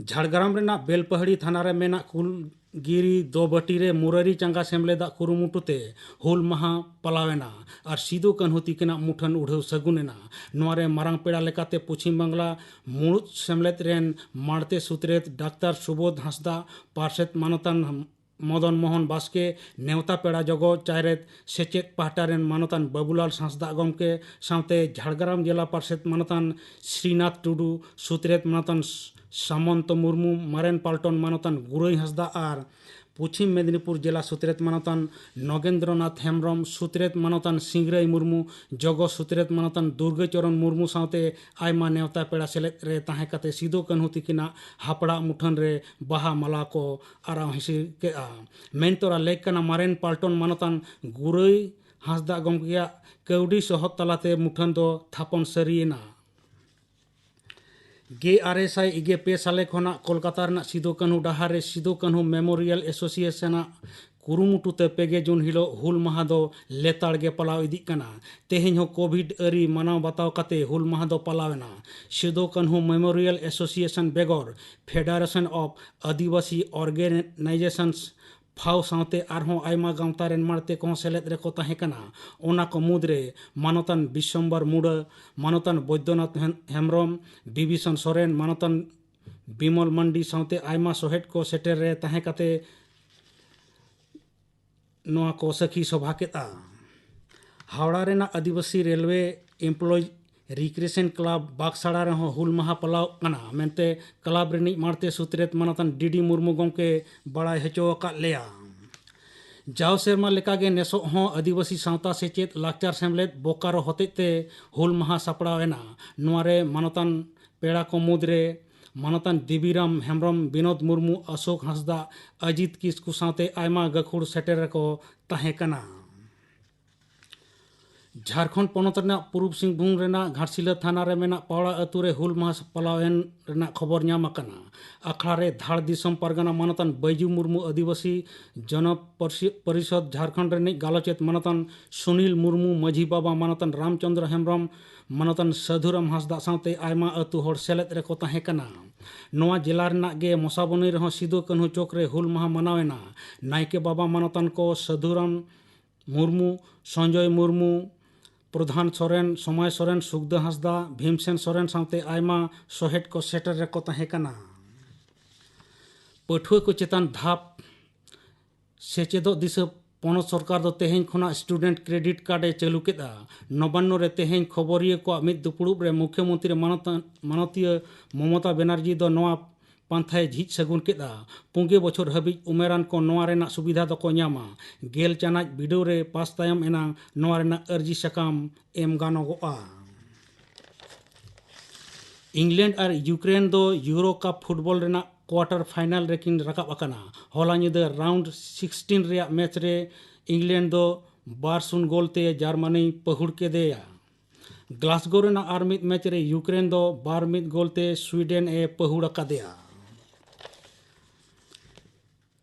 ᱡᱷᱟᱲᱜᱨᱟᱢ ᱨᱮᱱᱟᱜ ᱵᱮᱞᱯᱟᱦᱟᱲᱤ ᱛᱷᱟᱱᱟ ᱨᱮ ᱢᱮᱱᱟᱜ ᱠᱩᱞᱜᱤᱨᱤ ᱫᱚᱵᱟᱹᱴᱤ ᱨᱮ ᱢᱩᱨᱟᱨᱤ ᱪᱟᱸᱜᱟ ᱥᱮᱢᱞᱮᱫᱟᱜ ᱠᱩᱨᱩᱢᱩᱴᱩ ᱛᱮ ᱦᱩᱞ ᱢᱟᱦᱟ ᱯᱟᱞᱟᱣ ᱮᱱᱟ ᱟᱨ ᱥᱤᱫᱩ ᱠᱟᱹᱱᱦᱩ ᱛᱤᱠᱤᱱᱟᱜ ᱢᱩᱴᱷᱟᱹᱱ ᱩᱰᱷᱟᱹᱣ ᱥᱟᱹᱜᱩᱱ ᱮᱱᱟ᱾ ᱱᱚᱣᱟ ᱨᱮ ᱢᱟᱨᱟᱝ ᱯᱮᱲᱟ ᱞᱮᱠᱟᱛᱮ ᱯᱚᱪᱷᱤᱢ ᱵᱟᱝᱞᱟ ᱢᱩᱬᱩᱫ ᱥᱮᱢᱞᱮᱫ ᱨᱮᱱ ᱢᱟᱬᱛᱮ ᱥᱩᱛᱨᱮᱛ ᱰᱟᱠᱛᱟᱨ ᱥᱩᱵᱳᱫᱷ ᱦᱟᱸᱥᱫᱟ, ᱯᱟᱨᱥᱮᱛ ᱢᱟᱱᱚᱛᱟᱱ ᱢᱚᱫᱚᱱ ᱢᱳᱦᱚᱱ ᱵᱟᱥᱠᱮ, ᱱᱮᱣᱛᱟ ᱯᱮᱲᱟ ᱡᱚᱜᱚ ᱪᱟᱭᱨᱮᱛ ᱥᱮᱪᱮᱫ ᱯᱟᱦᱴᱟ ᱨᱮᱱ ᱢᱟᱱᱚᱛᱟᱱ ᱵᱟᱹᱵᱩᱞᱟᱞ ᱦᱟᱸᱥᱫᱟᱜ ᱜᱚᱢᱠᱮ ᱥᱟᱶᱛᱮ ᱡᱷᱟᱲᱜᱨᱟᱢ ᱡᱮᱞᱟ ᱯᱟᱨᱥᱮᱛ ᱢᱟᱱᱚᱛᱟᱱ ᱥᱨᱤᱱᱟᱛᱷ ᱴᱩᱰᱩ, ᱥᱩᱛᱨᱮᱛ ᱢᱟᱱᱚᱛᱟᱱ ᱥᱟᱢᱚᱱᱛᱚ ᱢᱩᱨᱢᱩ, ᱢᱟᱨᱮᱱ ᱯᱟᱞᱴᱚᱱ ᱢᱟᱱᱚᱛᱟᱱ ᱜᱩᱨᱟᱹᱭ ᱦᱟᱸᱥᱫᱟ ᱟᱨ ᱯᱚᱪᱷᱤᱢ ᱢᱮᱫᱤᱱᱤᱯᱩᱨ ᱡᱮᱞᱟ ᱥᱩᱛᱨᱮᱛ ᱢᱟᱱᱚᱛᱟᱱ ᱱᱚᱜᱮᱱᱫᱨᱚᱱᱟᱛᱷ ᱦᱮᱢᱵᱨᱚᱢ, ᱥᱩᱛᱨᱮᱛ ᱢᱟᱱᱚᱛᱟᱱ ᱥᱤᱝᱨᱟᱹᱭ ᱢᱩᱨᱢᱩ, ᱡᱚᱜᱚ ᱥᱩᱛᱨᱮᱛ ᱢᱟᱱᱚᱛᱟᱱ ᱫᱩᱨᱜᱟᱹᱪᱚᱨᱚᱱ ᱢᱩᱨᱢᱩ ᱥᱟᱶᱛᱮ ᱟᱭᱢᱟ ᱱᱮᱣᱛᱟ ᱯᱮᱲᱟ ᱥᱮᱞᱮᱫ ᱨᱮ ᱛᱟᱦᱮᱸ ᱠᱟᱛᱮ ᱥᱤᱫᱩ ᱠᱟᱹᱱᱦᱩ ᱛᱤᱠᱤᱱᱟᱜ ᱦᱟᱯᱲᱟᱜ ᱢᱩᱴᱷᱟᱹᱱ ᱨᱮ ᱵᱟᱦᱟ ᱢᱟᱞᱟ ᱠᱚ ᱟᱨᱟᱣ ᱦᱤᱥᱤᱨ ᱠᱮᱫᱼᱟ᱾ ᱢᱮᱱ ᱛᱚᱨᱟ ᱞᱮᱠ ᱠᱟᱱᱟ ᱢᱟᱨᱮᱱ ᱯᱟᱞᱴᱚᱱ ᱢᱟᱱᱚᱛᱟᱱ ᱜᱩᱨᱟᱹᱭ ᱦᱟᱸᱥᱫᱟᱜ ᱜᱚᱢᱠᱮᱭᱟᱜ ᱠᱟᱹᱣᱰᱤ ᱥᱚᱦᱚᱫ ᱛᱟᱞᱟᱛᱮ ᱢᱩᱴᱷᱟᱹᱱ ᱫᱚ ᱛᱷᱟᱯᱚᱱ ᱥᱟᱹᱨᱤᱭᱮᱱᱟ᱾ ᱜᱮᱞ ᱟᱨᱮ ᱥᱟᱭ ᱤᱜᱮ ᱯᱮ ᱥᱟᱞᱮ ᱠᱷᱚᱱᱟᱜ ᱠᱳᱞᱠᱟᱛᱟ ᱨᱮᱱᱟᱜ ᱥᱤᱫᱩ ᱠᱟᱹᱱᱦᱩ ᱰᱟᱦᱟᱨ ᱨᱮ ᱥᱤᱫᱩ ᱠᱟᱹᱱᱦᱩ ᱢᱮᱢᱳᱨᱤᱭᱟᱞ ᱮᱥᱳᱥᱤᱭᱮᱥᱚᱱᱟᱜ ᱠᱩᱨᱩᱢᱩᱴᱩ ᱛᱮ ᱯᱮ ᱜᱮ ᱡᱩᱱ ᱦᱤᱞᱳᱜ ᱦᱩᱞ ᱢᱟᱦᱟ ᱫᱚ ᱞᱮᱛᱟᱲ ᱜᱮ ᱯᱟᱞᱟᱣ ᱤᱫᱤᱜ ᱠᱟᱱᱟ᱾ ᱛᱮᱦᱮᱧ ᱦᱚᱸ ᱠᱳᱵᱷᱤᱰ ᱟᱹᱨᱤ ᱢᱟᱱᱟᱣ ᱵᱟᱛᱟᱣ ᱠᱟᱛᱮ ᱦᱩᱞ ᱢᱟᱦᱟ ᱫᱚ ᱯᱟᱞᱟᱣ ᱮᱱᱟ᱾ ᱥᱤᱫᱩ ᱠᱟᱹᱱᱦᱩ ᱢᱮᱢᱳᱨᱤᱭᱟᱞ ᱮᱥᱳᱥᱤᱭᱮᱥᱚᱱ ᱵᱮᱜᱚᱨ ᱯᱷᱮᱰᱟᱨᱮᱥᱚᱱ ᱚᱯᱷ ᱟᱹᱫᱤᱵᱟᱹᱥᱤ ᱚᱨᱜᱮᱱᱟᱭᱡᱮᱥᱚᱱᱥ ᱯᱷᱟᱣ ᱥᱟᱶᱛᱮ ᱟᱨᱦᱚᱸ ᱟᱭᱢᱟ ᱜᱟᱶᱛᱟ ᱨᱮᱱ ᱢᱟᱲᱛᱮ ᱠᱚᱦᱚᱸ ᱥᱮᱞᱮᱫ ᱨᱮᱠᱚ ᱛᱟᱦᱮᱸ ᱠᱟᱱᱟ᱾ ᱚᱱᱟ ᱠᱚ ᱢᱩᱫᱽᱨᱮ ᱢᱟᱱᱚᱛᱟᱱ ᱵᱤᱥᱥᱚᱢᱵᱚᱨ ᱢᱩᱰᱟᱹ, ᱢᱟᱱᱚᱛᱟᱱ ᱵᱳᱭᱫᱚᱱᱟᱛᱷ ᱦᱮᱢ-, ᱦᱮᱢᱵᱨᱚᱢ, ᱵᱤᱵᱷᱤᱥᱚᱱ ᱥᱚᱨᱮᱱ, ᱢᱟᱱᱚᱛᱟᱱ ᱵᱤᱢᱚᱞ ᱢᱟᱱᱰᱤ ᱥᱟᱶᱛᱮ ᱟᱭᱢᱟ ᱥᱚᱦᱮᱫ ᱠᱚ ᱥᱮᱴᱮᱨ ᱨᱮ ᱛᱟᱦᱮᱸ ᱠᱟᱛᱮ ᱱᱚᱣᱟ ᱠᱚ ᱥᱟᱹᱠᱷᱤ ᱥᱚᱵᱷᱟ ᱠᱮᱫᱼᱟ᱾ ᱦᱟᱣᱲᱟ ᱨᱮᱱᱟᱜ ᱟᱹᱫᱤᱵᱟᱹᱥᱤ ᱨᱮᱞᱣᱮ ᱮᱢᱯᱞᱚᱭᱤᱡᱽ ᱨᱤᱠᱨᱤᱭᱮᱥᱚᱱ ᱠᱞᱟᱵᱽ ᱵᱟᱜᱽᱥᱟᱲᱟ ᱨᱮᱦᱚᱸ ᱦᱩᱞ ᱢᱟᱦᱟ ᱯᱟᱞᱟᱣ ᱠᱟᱱᱟ ᱢᱮᱱᱛᱮ ᱠᱞᱟᱵᱽ ᱨᱤᱱᱤᱡ ᱢᱟᱲᱛᱮ ᱥᱩᱛᱨᱮᱛ ᱢᱟᱱᱚᱛᱟᱱ ᱰᱤ ᱰᱤ ᱢᱩᱨᱢᱩ ᱜᱚᱢᱠᱮ ᱵᱟᱲᱟᱭ ᱦᱚᱪᱚ ᱟᱠᱟᱫ ᱞᱮᱭᱟ᱾ ᱡᱟᱣ ᱥᱮᱨᱢᱟ ᱞᱮᱠᱟᱜᱮ ᱱᱮᱥᱚᱜ ᱦᱚᱸ ᱟᱹᱫᱤᱵᱟᱹᱥᱤ ᱥᱟᱶᱛᱟ ᱥᱮᱪᱮᱫ ᱞᱟᱠᱪᱟᱨ ᱥᱮᱢᱞᱮᱫ ᱵᱳᱠᱟᱨᱳ ᱦᱚᱛᱮᱡ ᱛᱮ ᱦᱩᱞ ᱢᱟᱦᱟ ᱥᱟᱯᱲᱟᱣ ᱮᱱᱟ᱾ ᱱᱚᱣᱟ ᱨᱮ ᱢᱟᱱᱚᱛᱟᱱ ᱯᱮᱲᱟ ᱠᱚ ᱢᱩᱫᱽᱨᱮ ᱢᱟᱱᱚᱛᱟᱱ ᱫᱮᱵᱤᱨᱟᱢ ᱦᱮᱢᱵᱨᱚᱢ, ᱵᱤᱱᱳᱫ ᱢᱩᱨᱢᱩ, ᱚᱥᱳᱠ ᱦᱟᱸᱥᱫᱟ, ᱚᱡᱤᱛ ᱠᱤᱥᱠᱩ ᱥᱟᱶᱛᱮ ᱟᱭᱢᱟ ᱜᱟᱹᱠᱷᱩᱲ ᱥᱮᱴᱮᱨ ᱨᱮᱠᱚ ᱛᱟᱦᱮᱸ ᱠᱟᱱᱟ᱾ ᱡᱷᱟᱲᱠᱷᱚᱸᱰ ᱯᱚᱱᱚᱛ ᱨᱮᱱᱟᱜ ᱯᱩᱨᱩᱵᱽ ᱥᱤᱝᱵᱷᱩᱢ ᱨᱮᱱᱟᱜ ᱜᱷᱟᱴᱥᱤᱞᱟᱹ ᱛᱷᱟᱱᱟ ᱨᱮ ᱢᱮᱱᱟᱜ ᱯᱟᱣᱲᱟ ᱟᱹᱛᱩ ᱨᱮ ᱦᱩᱞ ᱢᱟᱦᱟ ᱯᱟᱞᱟᱣ ᱮᱱ ᱨᱮᱱᱟᱜ ᱠᱷᱚᱵᱚᱨ ᱧᱟᱢ ᱟᱠᱟᱱᱟ᱾ ᱟᱠᱷᱲᱟ ᱨᱮ ᱫᱷᱟᱲ ᱫᱤᱥᱚᱢ ᱯᱟᱨᱜᱟᱱᱟ ᱢᱟᱱᱚᱛᱟᱱ ᱵᱟᱹᱭᱡᱩ ᱢᱩᱨᱢᱩ, ᱟᱹᱫᱤᱵᱟᱹᱥᱤ ᱡᱚᱱᱚ ᱯᱚᱨᱥᱤ-, ᱯᱚᱨᱤᱥᱚᱫᱽ ᱡᱷᱟᱲᱠᱷᱚᱸᱰ ᱨᱤᱱᱤᱡ ᱜᱟᱞᱚᱪᱮᱛ ᱢᱟᱱᱚᱛᱟᱱ ᱥᱩᱱᱤᱞ ᱢᱩᱨᱢᱩ, ᱢᱟᱹᱡᱷᱤ ᱵᱟᱵᱟ ᱢᱟᱱᱚᱛᱟᱱ ᱨᱟᱢᱪᱚᱸᱫᱽᱨᱚ ᱦᱮᱢᱵᱨᱚᱢ, ᱢᱟᱱᱚᱛᱟᱱ ᱥᱟᱹᱫᱷᱩᱨᱟᱢ ᱦᱟᱸᱥᱫᱟ ᱥᱟᱶᱛᱮ ᱟᱭᱢᱟ ᱟᱹᱛᱩ ᱦᱚᱲ ᱥᱮᱞᱮᱫ ᱨᱮᱠᱚ ᱛᱟᱦᱮᱸ ᱠᱟᱱᱟ᱾ ᱱᱚᱣᱟ ᱡᱮᱞᱟ ᱨᱮᱱᱟᱜ ᱜᱮ ᱢᱚᱥᱟᱵᱚᱱᱤ ᱨᱮᱦᱚᱸ ᱥᱤᱫᱩ ᱠᱟᱹᱱᱦᱩ ᱪᱚᱠ ᱨᱮ ᱦᱩᱞ ᱢᱟᱦᱟ ᱢᱟᱱᱟᱣ ᱮᱱᱟ᱾ ᱱᱟᱭᱠᱮ ᱵᱟᱵᱟ ᱢᱟᱱᱚᱛᱟᱱ ᱠᱚ ᱥᱟᱹᱫᱷᱩᱨᱟᱢ ᱢᱩᱨᱢᱩ, ᱥᱚᱧᱡᱚᱭ ᱢᱩᱨᱢᱩ, ᱯᱨᱚᱫᱷᱟᱱ ᱥᱚᱨᱮᱱ, ᱥᱚᱢᱟᱭ ᱥᱚᱨᱮᱱ, ᱥᱩᱠᱫᱟᱹ ᱦᱟᱸᱥᱫᱟ, ᱵᱷᱤᱢᱥᱮᱱ ᱥᱚᱨᱮᱱ ᱥᱟᱶᱛᱮ ᱟᱭᱢᱟ ᱥᱚᱦᱮᱫ ᱠᱚ ᱥᱮᱴᱮᱨ ᱨᱮᱠᱚ ᱛᱟᱦᱮᱸ ᱠᱟᱱᱟ᱾ ᱯᱟᱹᱴᱷᱩᱣᱟᱹ ᱠᱚ ᱪᱮᱛᱟᱱ ᱫᱷᱟᱯ ᱥᱮᱪᱮᱫᱚᱜ ᱫᱤᱥᱟᱹ ᱯᱚᱱᱚᱛ ᱥᱚᱨᱠᱟᱨ ᱫᱚ ᱛᱮᱦᱮᱧ ᱠᱷᱚᱱᱟᱜ student credit card ᱮ ᱪᱟᱹᱞᱩ ᱠᱮᱫᱼᱟ᱾ ᱱᱚᱵᱟᱱᱱᱚ ᱨᱮ ᱛᱮᱦᱮᱧ ᱠᱷᱚᱵᱚᱨᱤᱭᱟᱹ ᱠᱚᱣᱟᱜ ᱢᱤᱫ ᱫᱩᱯᱲᱩᱵ ᱨᱮ ᱢᱩᱠᱷᱭᱚᱢᱚᱱᱛᱨᱤ ᱢᱟᱱᱚᱛ-, ᱢᱟᱱᱚᱛᱤᱭᱟᱹ ᱢᱚᱢᱚᱛᱟ ᱵᱮᱱᱟᱨᱡᱤ ᱫᱚ ᱱᱚᱣᱟ ᱯᱟᱱᱛᱷᱟᱭ ᱡᱷᱤᱡ ᱥᱟᱹᱜᱩᱱ ᱠᱮᱫᱼᱟ᱾ ᱯᱩᱸᱜᱮ ᱵᱚᱪᱷᱚᱨ ᱦᱟᱹᱵᱤᱡ ᱩᱢᱮᱨᱟᱱ ᱠᱚ ᱱᱚᱣᱟ ᱨᱮᱱᱟᱜ ᱥᱩᱵᱤᱫᱷᱟ ᱫᱚᱠᱚ ᱧᱟᱢᱟ᱾ ᱜᱮᱞ ᱪᱟᱱᱟᱪ ᱵᱤᱰᱟᱹᱣ ᱨᱮ ᱯᱟᱥ ᱛᱟᱭᱚᱢ ᱮᱱᱟᱝ ᱱᱚᱣᱟ ᱨᱮᱱᱟᱜ ᱟᱹᱨᱡᱤ ᱥᱟᱠᱟᱢ ᱮᱢ ᱜᱟᱱᱚᱜᱚᱜᱼᱟ᱾ ᱤᱝᱞᱮᱱᱰ ᱟᱨ ᱤᱭᱩᱠᱨᱮᱱ ᱫᱚ ᱤᱭᱩᱨᱳ ᱠᱟᱯ ᱯᱷᱩᱴᱵᱚᱞ ᱨᱮᱱᱟᱜ quarter final ᱨᱮᱠᱤᱱ ᱨᱟᱠᱟᱵ ᱟᱠᱟᱱᱟ᱾ ᱦᱚᱞᱟ ᱧᱤᱫᱟᱹ round sixteen ᱨᱮᱭᱟᱜ ᱢᱮᱪ ᱨᱮ ᱤᱝᱞᱮᱱᱰ ᱫᱚ ᱵᱟᱨ ᱥᱩᱱ ᱜᱳᱞ ᱛᱮ ᱡᱟᱨᱢᱟᱱᱤ ᱯᱟᱹᱦᱩᱲ ᱠᱮᱫᱮᱭᱟ᱾ ᱜᱞᱟᱥᱜᱳ ᱨᱮᱱᱟᱜ ᱟᱨ ᱢᱤᱫ ᱢᱮᱪ ᱨᱮ ᱤᱭᱩᱠᱨᱮᱱ ᱫᱚ ᱵᱟᱨ ᱢᱤᱫ ᱜᱳᱞ ᱛᱮ ᱥᱩᱭᱰᱮᱱ ᱮ ᱯᱟᱹᱦᱩᱲ ᱟᱠᱟᱫᱮᱭᱟ᱾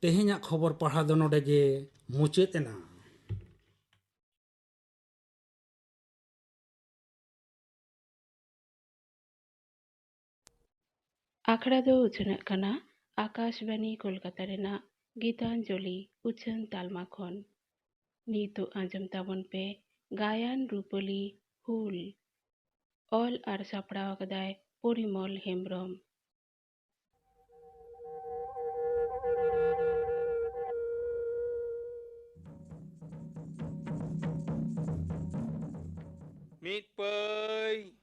ᱛᱮᱦᱮᱧᱟᱜ ᱠᱷᱚᱵᱚᱨ ᱯᱟᱲᱦᱟᱣ ᱫᱚ ᱱᱚᱰᱮ ᱜᱮ ᱢᱩᱪᱟᱹᱫ ᱮᱱᱟ᱾ ᱟᱠᱷᱲᱟ ᱫᱚ ᱩᱪᱷᱟᱹᱱᱚᱜ ᱠᱟᱱᱟ ᱟᱠᱟᱥᱵᱟᱱᱤ ᱠᱳᱞᱠᱟᱛᱟ ᱨᱮᱱᱟᱜ ᱜᱤᱛᱟᱧᱡᱚᱞᱤ ᱩᱪᱷᱟᱹᱱ ᱛᱟᱞᱢᱟ ᱠᱷᱚᱱ᱾ ᱱᱤᱛᱚᱜ ᱟᱸᱡᱚᱢ ᱛᱟᱵᱚᱱ ᱯᱮ ᱜᱟᱭᱟᱱ ᱨᱩᱯᱟᱹᱞᱤ ᱦᱩᱞ᱾ ᱚᱞ ᱟᱨ ᱥᱟᱯᱲᱟᱣ ᱟᱠᱟᱫᱟᱭ ᱯᱚᱨᱤᱢᱚᱞ ᱦᱮᱢᱵᱽᱨᱚᱢ᱾ ᱢᱤᱫ ᱯᱟᱹᱭ,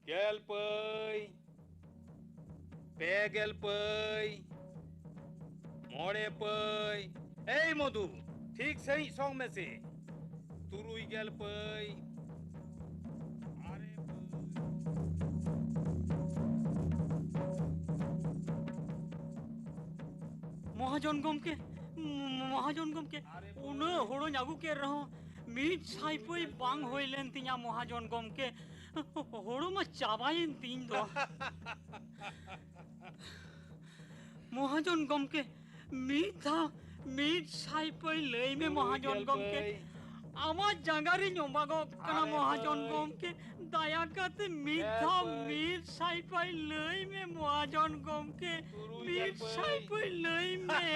ᱜᱮᱞ ᱯᱟᱹᱭ, ᱯᱮ ᱜᱮᱞ ᱯᱟᱹᱭ, ᱢᱚᱬᱮ ᱯᱟᱹᱭ᱾ ᱮᱭ ᱢᱚᱫᱷᱩ, ᱴᱷᱤᱠ ᱥᱟᱺᱦᱤᱡ ᱥᱚᱝ ᱢᱮᱥᱮ᱾ ᱛᱩᱨᱩᱭ ᱜᱮᱞ ᱯᱟᱹᱭ, ᱟᱨᱮ ᱯᱟᱹᱭ᱾ ᱢᱚᱦᱟᱡᱚᱱ ᱜᱚᱢᱠᱮ, ᱢᱚᱦᱟᱡᱚᱱ ᱜᱚᱢᱠᱮ, ᱩᱱᱟᱹᱜ ᱦᱳᱲᱳᱧ ᱟᱹᱜᱩ ᱠᱮᱫ ᱨᱮᱦᱚᱸ ᱢᱤᱫ ᱥᱟᱭ ᱯᱟᱹᱭ ᱵᱟᱝ ᱦᱩᱭ ᱞᱮᱱ ᱛᱤᱧᱟ ᱢᱚᱦᱟᱡᱚᱱ ᱜᱚᱢᱠᱮ᱾ ᱦᱳᱲᱳ ᱢᱟ ᱪᱟᱵᱟᱭᱮᱱ ᱛᱤᱧ ᱫᱚ᱾ ᱢᱚᱦᱟᱡᱚᱱ ᱜᱚᱢᱠᱮ, ᱢᱤᱫ ᱫᱷᱟᱣ ᱢᱤᱫ ᱥᱟᱭ ᱯᱟᱹᱭ ᱞᱟᱹᱭ ᱢᱮ ᱢᱚᱦᱟᱡᱚᱱ ᱜᱚᱢᱠᱮ᱾ ᱟᱢᱟᱜ ᱡᱟᱸᱜᱟ ᱨᱤᱧ ᱚᱵᱟᱜᱚᱜ ᱠᱟᱱᱟ ᱢᱚᱦᱟᱡᱚᱱ ᱜᱚᱢᱠᱮ᱾ ᱫᱟᱭᱟ ᱠᱟᱛᱮ ᱢᱤᱫ ᱫᱷᱟᱣ ᱢᱤᱫ ᱥᱟᱭ ᱯᱟᱹᱭ ᱞᱟᱹᱭ ᱢᱮ ᱢᱚᱦᱟᱡᱚᱱ ᱜᱚᱢᱠᱮ᱾ ᱢᱤᱫ ᱥᱟᱭ ᱯᱟᱹᱭ ᱞᱟᱹᱭ ᱢᱮ᱾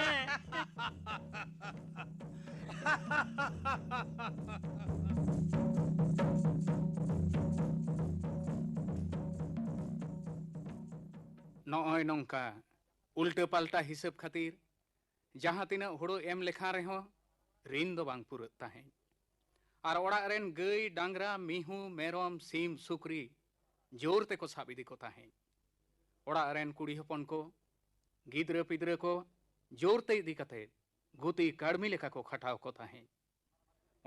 ᱱᱚᱜᱼᱚᱭ ᱱᱚᱝᱠᱟ ᱩᱞᱴᱟᱹ ᱯᱟᱞᱴᱟ ᱦᱤᱥᱟᱹᱵ ᱠᱷᱟᱹᱛᱤᱨ ᱡᱟᱦᱟᱸ ᱛᱤᱱᱟᱹᱜ ᱦᱳᱲᱳ ᱮᱢ ᱞᱮᱠᱷᱟᱱ ᱨᱮᱦᱚᱸ ᱨᱤᱱ ᱫᱚ ᱵᱟᱝ ᱯᱩᱨᱟᱹᱜ ᱛᱟᱦᱮᱸᱫ᱾ ᱟᱨ ᱚᱲᱟᱜ ᱨᱮᱱ ᱜᱟᱹᱭ, ᱰᱟᱝᱨᱟ, ᱢᱤᱦᱩ, ᱢᱮᱨᱚᱢ, ᱥᱤᱢ, ᱥᱩᱠᱨᱤ ᱡᱳᱨ ᱛᱮᱠᱚ ᱥᱟᱵ ᱤᱫᱤ ᱠᱚ ᱛᱟᱦᱮᱸᱫ᱾ ᱚᱲᱟᱜ ᱨᱮᱱ ᱠᱩᱲᱤ ᱦᱚᱯᱚᱱ ᱠᱚ, ᱜᱤᱫᱽᱨᱟᱹ ᱯᱤᱫᱽᱨᱟᱹ ᱠᱚ ᱡᱳᱨ ᱛᱮ ᱤᱫᱤ ᱠᱟᱛᱮ ᱜᱩᱛᱤ ᱠᱟᱹᱲᱢᱤ ᱞᱮᱠᱟ ᱠᱚ ᱠᱷᱟᱴᱟᱣ ᱠᱚ ᱛᱟᱦᱮᱸᱫ᱾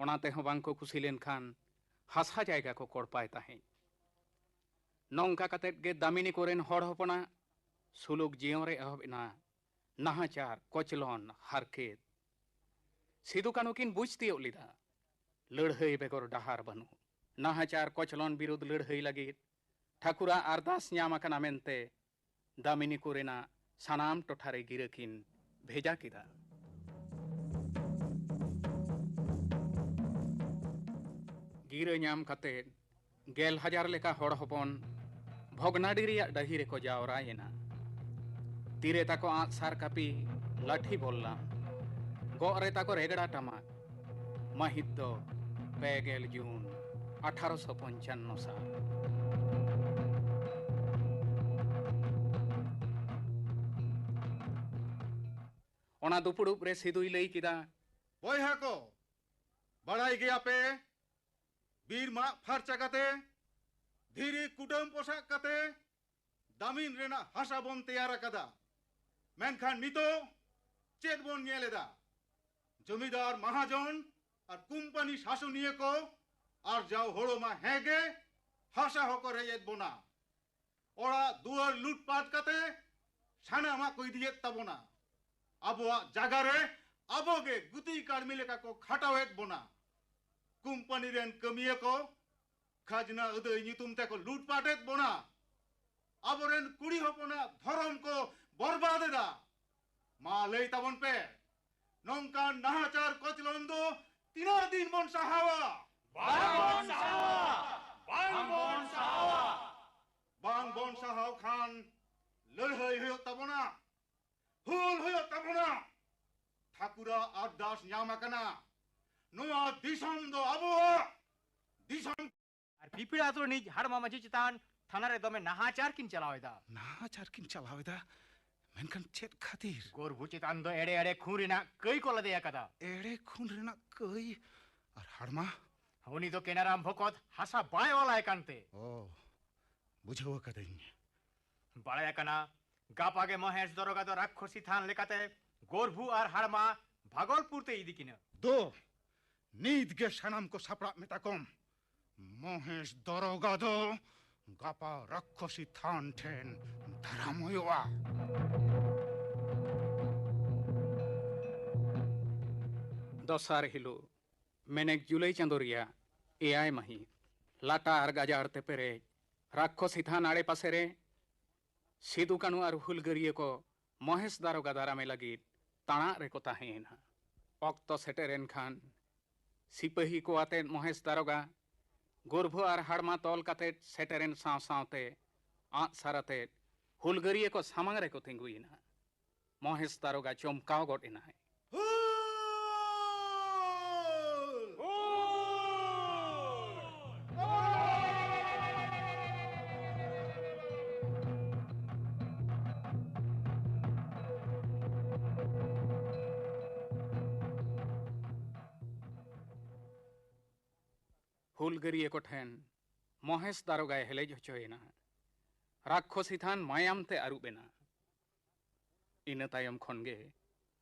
ᱚᱱᱟ ᱛᱮᱦᱚᱸ ᱵᱟᱝ ᱠᱚ ᱠᱩᱥᱤ ᱞᱮᱱᱠᱷᱟᱱ ᱦᱟᱥᱟ ᱡᱟᱭᱜᱟ ᱠᱚ ᱠᱚᱲᱯᱟᱭ ᱛᱟᱦᱮᱸᱫ᱾ ᱱᱚᱝᱠᱟ ᱠᱟᱛᱮᱫ ᱜᱮ ᱫᱟᱢᱤᱱᱤ ᱠᱚᱨᱮᱱ ᱦᱚᱲ ᱦᱚᱯᱚᱱᱟᱜ ᱥᱩᱞᱩᱠ ᱡᱤᱭᱚᱱ ᱨᱮ ᱮᱦᱚᱵ ᱮᱱᱟ ᱱᱟᱦᱟᱪᱟᱨ, ᱠᱚᱪᱞᱚᱱ, ᱦᱟᱨᱠᱮᱛ᱾ ᱥᱤᱫᱩ ᱠᱟᱹᱱᱦᱩ ᱠᱤᱱ ᱵᱩᱡᱽ ᱛᱤᱭᱳᱜ ᱞᱮᱫᱟ, ᱞᱟᱹᱲᱦᱟᱹᱭ ᱵᱮᱜᱚᱨ ᱰᱟᱦᱟᱨ ᱵᱟᱹᱱᱩᱜ᱾ ᱱᱟᱦᱟᱪᱟᱨ ᱠᱚᱪᱞᱚᱱ ᱵᱤᱨᱩᱫᱽ ᱞᱟᱹᱲᱦᱟᱹᱭ ᱞᱟᱹᱜᱤᱫ ᱴᱷᱟᱹᱠᱩᱨᱟᱜ ᱟᱨᱫᱟᱥ ᱧᱟᱢ ᱟᱠᱟᱱᱟ ᱢᱮᱱᱛᱮ ᱫᱟᱢᱤᱱᱤ ᱠᱚᱨᱮᱱᱟᱜ ᱥᱟᱱᱟᱢ ᱴᱚᱴᱷᱟ ᱨᱮ ᱜᱤᱨᱟᱹ ᱠᱤᱱ ᱵᱷᱮᱡᱟ ᱠᱮᱫᱟ᱾ ᱜᱤᱨᱟᱹ ᱧᱟᱢ ᱠᱟᱛᱮ ᱜᱮᱞ ᱦᱟᱡᱟᱨ ᱞᱮᱠᱟ ᱦᱚᱲ ᱦᱚᱯᱚᱱ ᱵᱷᱚᱜᱽᱱᱟᱰᱤ ᱨᱮᱭᱟᱜ ᱰᱟᱹᱦᱤ ᱨᱮᱠᱚ ᱡᱟᱣᱨᱟᱭᱮᱱᱟ᱾ ᱛᱤᱨᱮ ᱛᱟᱠᱚ ᱟᱸᱜ ᱥᱟᱨ ᱠᱟᱹᱯᱤ, ᱞᱟᱴᱷᱤ ᱵᱚᱞᱞᱟᱢ, ᱜᱚᱜ ᱨᱮ ᱛᱟᱠᱚ ᱨᱮᱜᱽᱲᱟ ᱴᱟᱢᱟᱠ᱾ ᱢᱟᱹᱦᱤᱛ ᱫᱚ ᱯᱮ ᱜᱮᱞ ᱡᱩᱱ ᱟᱴᱷᱟᱨᱚᱥᱚ ᱯᱚᱧᱪᱟᱱᱱᱚ ᱥᱟᱞ᱾ ᱚᱱᱟ ᱫᱩᱯᱲᱩᱵ ᱨᱮ ᱥᱤᱫᱩᱭ ᱞᱟᱹᱭ ᱠᱮᱫᱟ, ᱵᱚᱭᱦᱟ ᱠᱚ, ᱵᱟᱲᱟᱭ ᱜᱮᱭᱟ ᱯᱮ, ᱵᱤᱨ ᱢᱟᱜ ᱯᱷᱟᱨᱪᱟ ᱠᱟᱛᱮ, ᱫᱷᱤᱨᱤ ᱠᱩᱰᱟᱹᱢ ᱯᱚᱥᱟᱜ ᱠᱟᱛᱮ ᱫᱟᱢᱤᱱ ᱨᱮᱱᱟᱜ ᱦᱟᱥᱟ ᱵᱚᱱ ᱛᱮᱭᱟᱨ ᱟᱠᱟᱫᱟ᱾ ᱢᱮᱱᱠᱷᱟᱱ ᱱᱤᱛᱚᱜ ᱪᱮᱫ ᱵᱚᱱ ᱧᱮᱞ ᱮᱫᱟ? ᱡᱚᱢᱤᱫᱟᱨ ᱢᱟᱦᱟᱡᱚᱱ ᱟᱨ ᱠᱩᱢᱯᱟᱱᱤ ᱥᱟᱥᱚᱱᱤᱭᱟᱹ ᱠᱚ ᱟᱨᱡᱟᱣ ᱦᱳᱲᱳ ᱢᱟ ᱦᱮᱸ ᱜᱮ, ᱦᱟᱥᱟ ᱦᱚᱸᱠᱚ ᱨᱮᱡ ᱮᱫ ᱵᱚᱱᱟ᱾ ᱚᱲᱟᱜ ᱫᱩᱣᱟᱹᱨ ᱞᱩᱴᱯᱟᱴ ᱠᱟᱛᱮ ᱥᱟᱱᱟᱢᱟᱜ ᱠᱚ ᱤᱫᱤᱭᱮᱫ ᱛᱟᱵᱚᱱᱟ᱾ ᱟᱵᱚᱣᱟᱜ ᱡᱟᱭᱜᱟ ᱨᱮ ᱟᱵᱚ ᱜᱮ ᱜᱩᱛᱤ ᱠᱟᱹᱲᱢᱤ ᱞᱮᱠᱟ ᱠᱚ ᱠᱷᱟᱴᱟᱣᱮᱫ ᱵᱚᱱᱟ᱾ ᱠᱩᱢᱯᱟᱱᱤ ᱨᱮᱱ ᱠᱟᱹᱢᱤᱭᱟᱹ ᱠᱚ ᱠᱷᱟᱡᱽᱱᱟ ᱟᱹᱫᱟᱹᱭ ᱧᱩᱛᱩᱢ ᱛᱮᱠᱚ ᱞᱩᱴᱯᱟᱴᱮᱫ ᱵᱚᱱᱟ᱾ ᱟᱵᱚᱨᱮᱱ ᱠᱩᱲᱤ ᱦᱚᱯᱚᱱᱟᱜ ᱫᱷᱚᱨᱚᱢ ᱠᱚ ᱵᱚᱨᱵᱟᱫ ᱮᱫᱟ᱾ ᱢᱟ ᱞᱟᱹᱭ ᱛᱟᱵᱚᱱ ᱯᱮ, ᱱᱚᱝᱠᱟᱱ ᱱᱟᱦᱟᱪᱟᱨ ᱠᱚᱪᱞᱚᱱ ᱫᱚ ᱛᱤᱱᱟᱹᱜ ᱫᱤᱱ ᱵᱚᱱ ᱥᱟᱦᱟᱣᱟ? ᱵᱟᱝ ᱵᱚᱱ ᱥᱟᱦᱟᱣᱟ! ᱵᱟᱝ ᱵᱚᱱ ᱥᱟᱦᱟᱣᱟ! ᱵᱟᱝ ᱵᱚᱱ ᱥᱟᱦᱟᱣ ᱠᱷᱟᱱ ᱞᱟᱹᱲᱦᱟᱹᱭ ᱦᱩᱭᱩᱜ ᱛᱟᱵᱚᱱᱟ, ᱦᱩᱞ ᱦᱩᱭᱩᱜ ᱛᱟᱵᱚᱱᱟ᱾ ᱴᱷᱟᱹᱠᱩᱨᱟᱜ ᱟᱨᱫᱟᱥ ᱧᱟᱢ ᱟᱠᱟᱱᱟ᱾ ᱱᱚᱣᱟ ᱫᱤᱥᱚᱢ ᱫᱚ ᱟᱵᱚᱣᱟᱜ ᱫᱤᱥᱚᱢ᱾ ᱟᱨ ᱯᱤᱯᱤᱲ ᱟᱛᱳ ᱨᱤᱱᱤᱡ ᱦᱟᱲᱢᱟ ᱢᱟᱹᱡᱷᱤ ᱪᱮᱛᱟᱱ ᱛᱷᱟᱱᱟ ᱨᱮ ᱫᱚᱢᱮ ᱱᱟᱦᱟᱪᱟᱨ ᱠᱤᱱ ᱪᱟᱞᱟᱣ ᱮᱫᱟ᱾ ᱱᱟᱦᱟᱪᱟᱨ ᱠᱤᱱ ᱪᱟᱞᱟᱣ ᱮᱫᱟ? ᱢᱮᱱᱠᱷᱟᱱ ᱪᱮᱫ ᱠᱷᱟᱹᱛᱤᱨ? ᱜᱚᱨᱵᱷᱩ ᱪᱮᱛᱟᱱ ᱫᱚ ᱮᱲᱮ ᱮᱲᱮ ᱠᱷᱩᱱ ᱨᱮᱱᱟᱜ ᱠᱟᱹᱭ ᱠᱚ ᱞᱟᱫᱮ ᱟᱠᱟᱫᱟ᱾ ᱮᱲᱮ ᱠᱷᱩᱱ ᱨᱮᱱᱟᱜ ᱠᱟᱹᱭ? ᱟᱨ ᱦᱟᱲᱢᱟ? ᱩᱱᱤ ᱫᱚ ᱠᱮᱱᱟᱨᱟᱢ ᱵᱷᱚᱠᱚᱛ ᱦᱟᱥᱟ ᱵᱟᱭ ᱚᱞᱟᱭ ᱠᱟᱱᱛᱮ᱾ ᱚ, ᱵᱩᱡᱷᱟᱹᱣ ᱟᱠᱟᱫᱟᱹᱧ᱾ ᱵᱟᱲᱟᱭ ᱟᱠᱟᱱᱟ, ᱜᱟᱯᱟ ᱜᱮ ᱢᱚᱦᱮᱥ ᱫᱚᱨᱚᱜᱟ ᱫᱚ ᱨᱟᱠᱠᱷᱚᱥᱤ ᱛᱷᱟᱱ ᱞᱮᱠᱟᱛᱮ ᱜᱚᱨᱵᱷᱩ ᱟᱨ ᱦᱟᱲᱢᱟ ᱵᱷᱟᱜᱚᱞᱯᱩᱨ ᱛᱮ ᱤᱫᱤ ᱠᱤᱱᱟ᱾ ᱫᱚ ᱱᱤᱛ ᱜᱮ ᱥᱟᱱᱟᱢ ᱠᱚ ᱥᱟᱯᱲᱟᱜ ᱢᱮᱛᱟ ᱠᱚᱢ᱾ ᱢᱚᱦᱮᱥ ᱫᱚᱨᱚᱜᱟ ᱫᱚ ᱜᱟᱯᱟ ᱨᱟᱠᱠᱷᱚᱥᱤ ᱛᱷᱟᱱ ᱴᱷᱮᱱ ᱫᱟᱨᱟᱢ ᱦᱩᱭᱩᱜᱼᱟ᱾ ᱫᱚᱥᱟᱨ ᱦᱤᱞᱳᱜ, ᱢᱮᱱᱮᱠ ᱡᱩᱞᱟᱹᱭ ᱪᱟᱸᱫᱳ ᱨᱮᱭᱟᱜ ᱮᱭᱟᱭ ᱢᱟᱹᱦᱤᱛ, ᱞᱟᱴᱟ ᱟᱨ ᱜᱟᱡᱟᱲ ᱛᱮ ᱯᱮᱨᱮᱡ ᱨᱟᱠᱠᱷᱚᱥᱤ ᱛᱷᱟᱱ ᱟᱲᱮ ᱯᱟᱥᱮ ᱨᱮ ᱥᱤᱫᱩ ᱠᱟᱹᱱᱦᱩ ᱟᱨ ᱦᱩᱞᱜᱟᱹᱨᱤᱭᱟᱹ ᱠᱚ ᱢᱚᱦᱮᱥ ᱫᱟᱨᱚᱜᱟ ᱫᱟᱨᱟᱢᱮ ᱞᱟᱹᱜᱤᱫ ᱛᱟᱲᱟᱜ ᱨᱮᱠᱚ ᱛᱟᱦᱮᱸᱭᱮᱱᱟ᱾ ᱚᱠᱛᱚ ᱥᱮᱴᱮᱨᱮᱱ ᱠᱷᱟᱱ ᱥᱤᱯᱟᱹᱦᱤ ᱠᱚ ᱟᱛᱮᱫ ᱢᱚᱦᱮᱥ ᱫᱟᱨᱚᱜᱟ ᱜᱚᱨᱵᱷᱩ ᱟᱨ ᱦᱟᱲᱢᱟ ᱛᱚᱞ ᱠᱟᱛᱮᱫ ᱥᱮᱴᱮᱨᱮᱱ ᱥᱟᱶ ᱥᱟᱶᱛᱮ ᱟᱸᱜ ᱥᱟᱨ ᱟᱛᱮᱫ ᱦᱩᱞᱜᱟᱹᱨᱤᱭᱟᱹ ᱠᱚ ᱥᱟᱢᱟᱝ ᱨᱮᱠᱚ ᱛᱤᱸᱜᱩᱭᱮᱱᱟ᱾ ᱢᱚᱦᱮᱥ ᱫᱟᱨᱚᱜᱟ ᱪᱚᱢᱠᱟᱣ ᱜᱚᱫ ᱮᱱᱟᱭ᱾ ᱦᱩᱞᱜᱟᱹᱨᱤᱭᱟᱹ ᱠᱚ ᱴᱷᱮᱱ ᱢᱚᱦᱮᱥ ᱫᱟᱨᱚᱜᱟᱭ ᱦᱮᱞᱮᱡ ᱦᱚᱪᱚᱭᱮᱱᱟ᱾ ᱨᱟᱠᱠᱷᱚᱥᱤ ᱛᱷᱟᱱ ᱢᱟᱭᱟᱢ ᱛᱮ ᱟᱹᱨᱩᱵ ᱮᱱᱟ᱾ ᱤᱱᱟᱹ ᱛᱟᱭᱚᱢ ᱠᱷᱚᱱ ᱜᱮ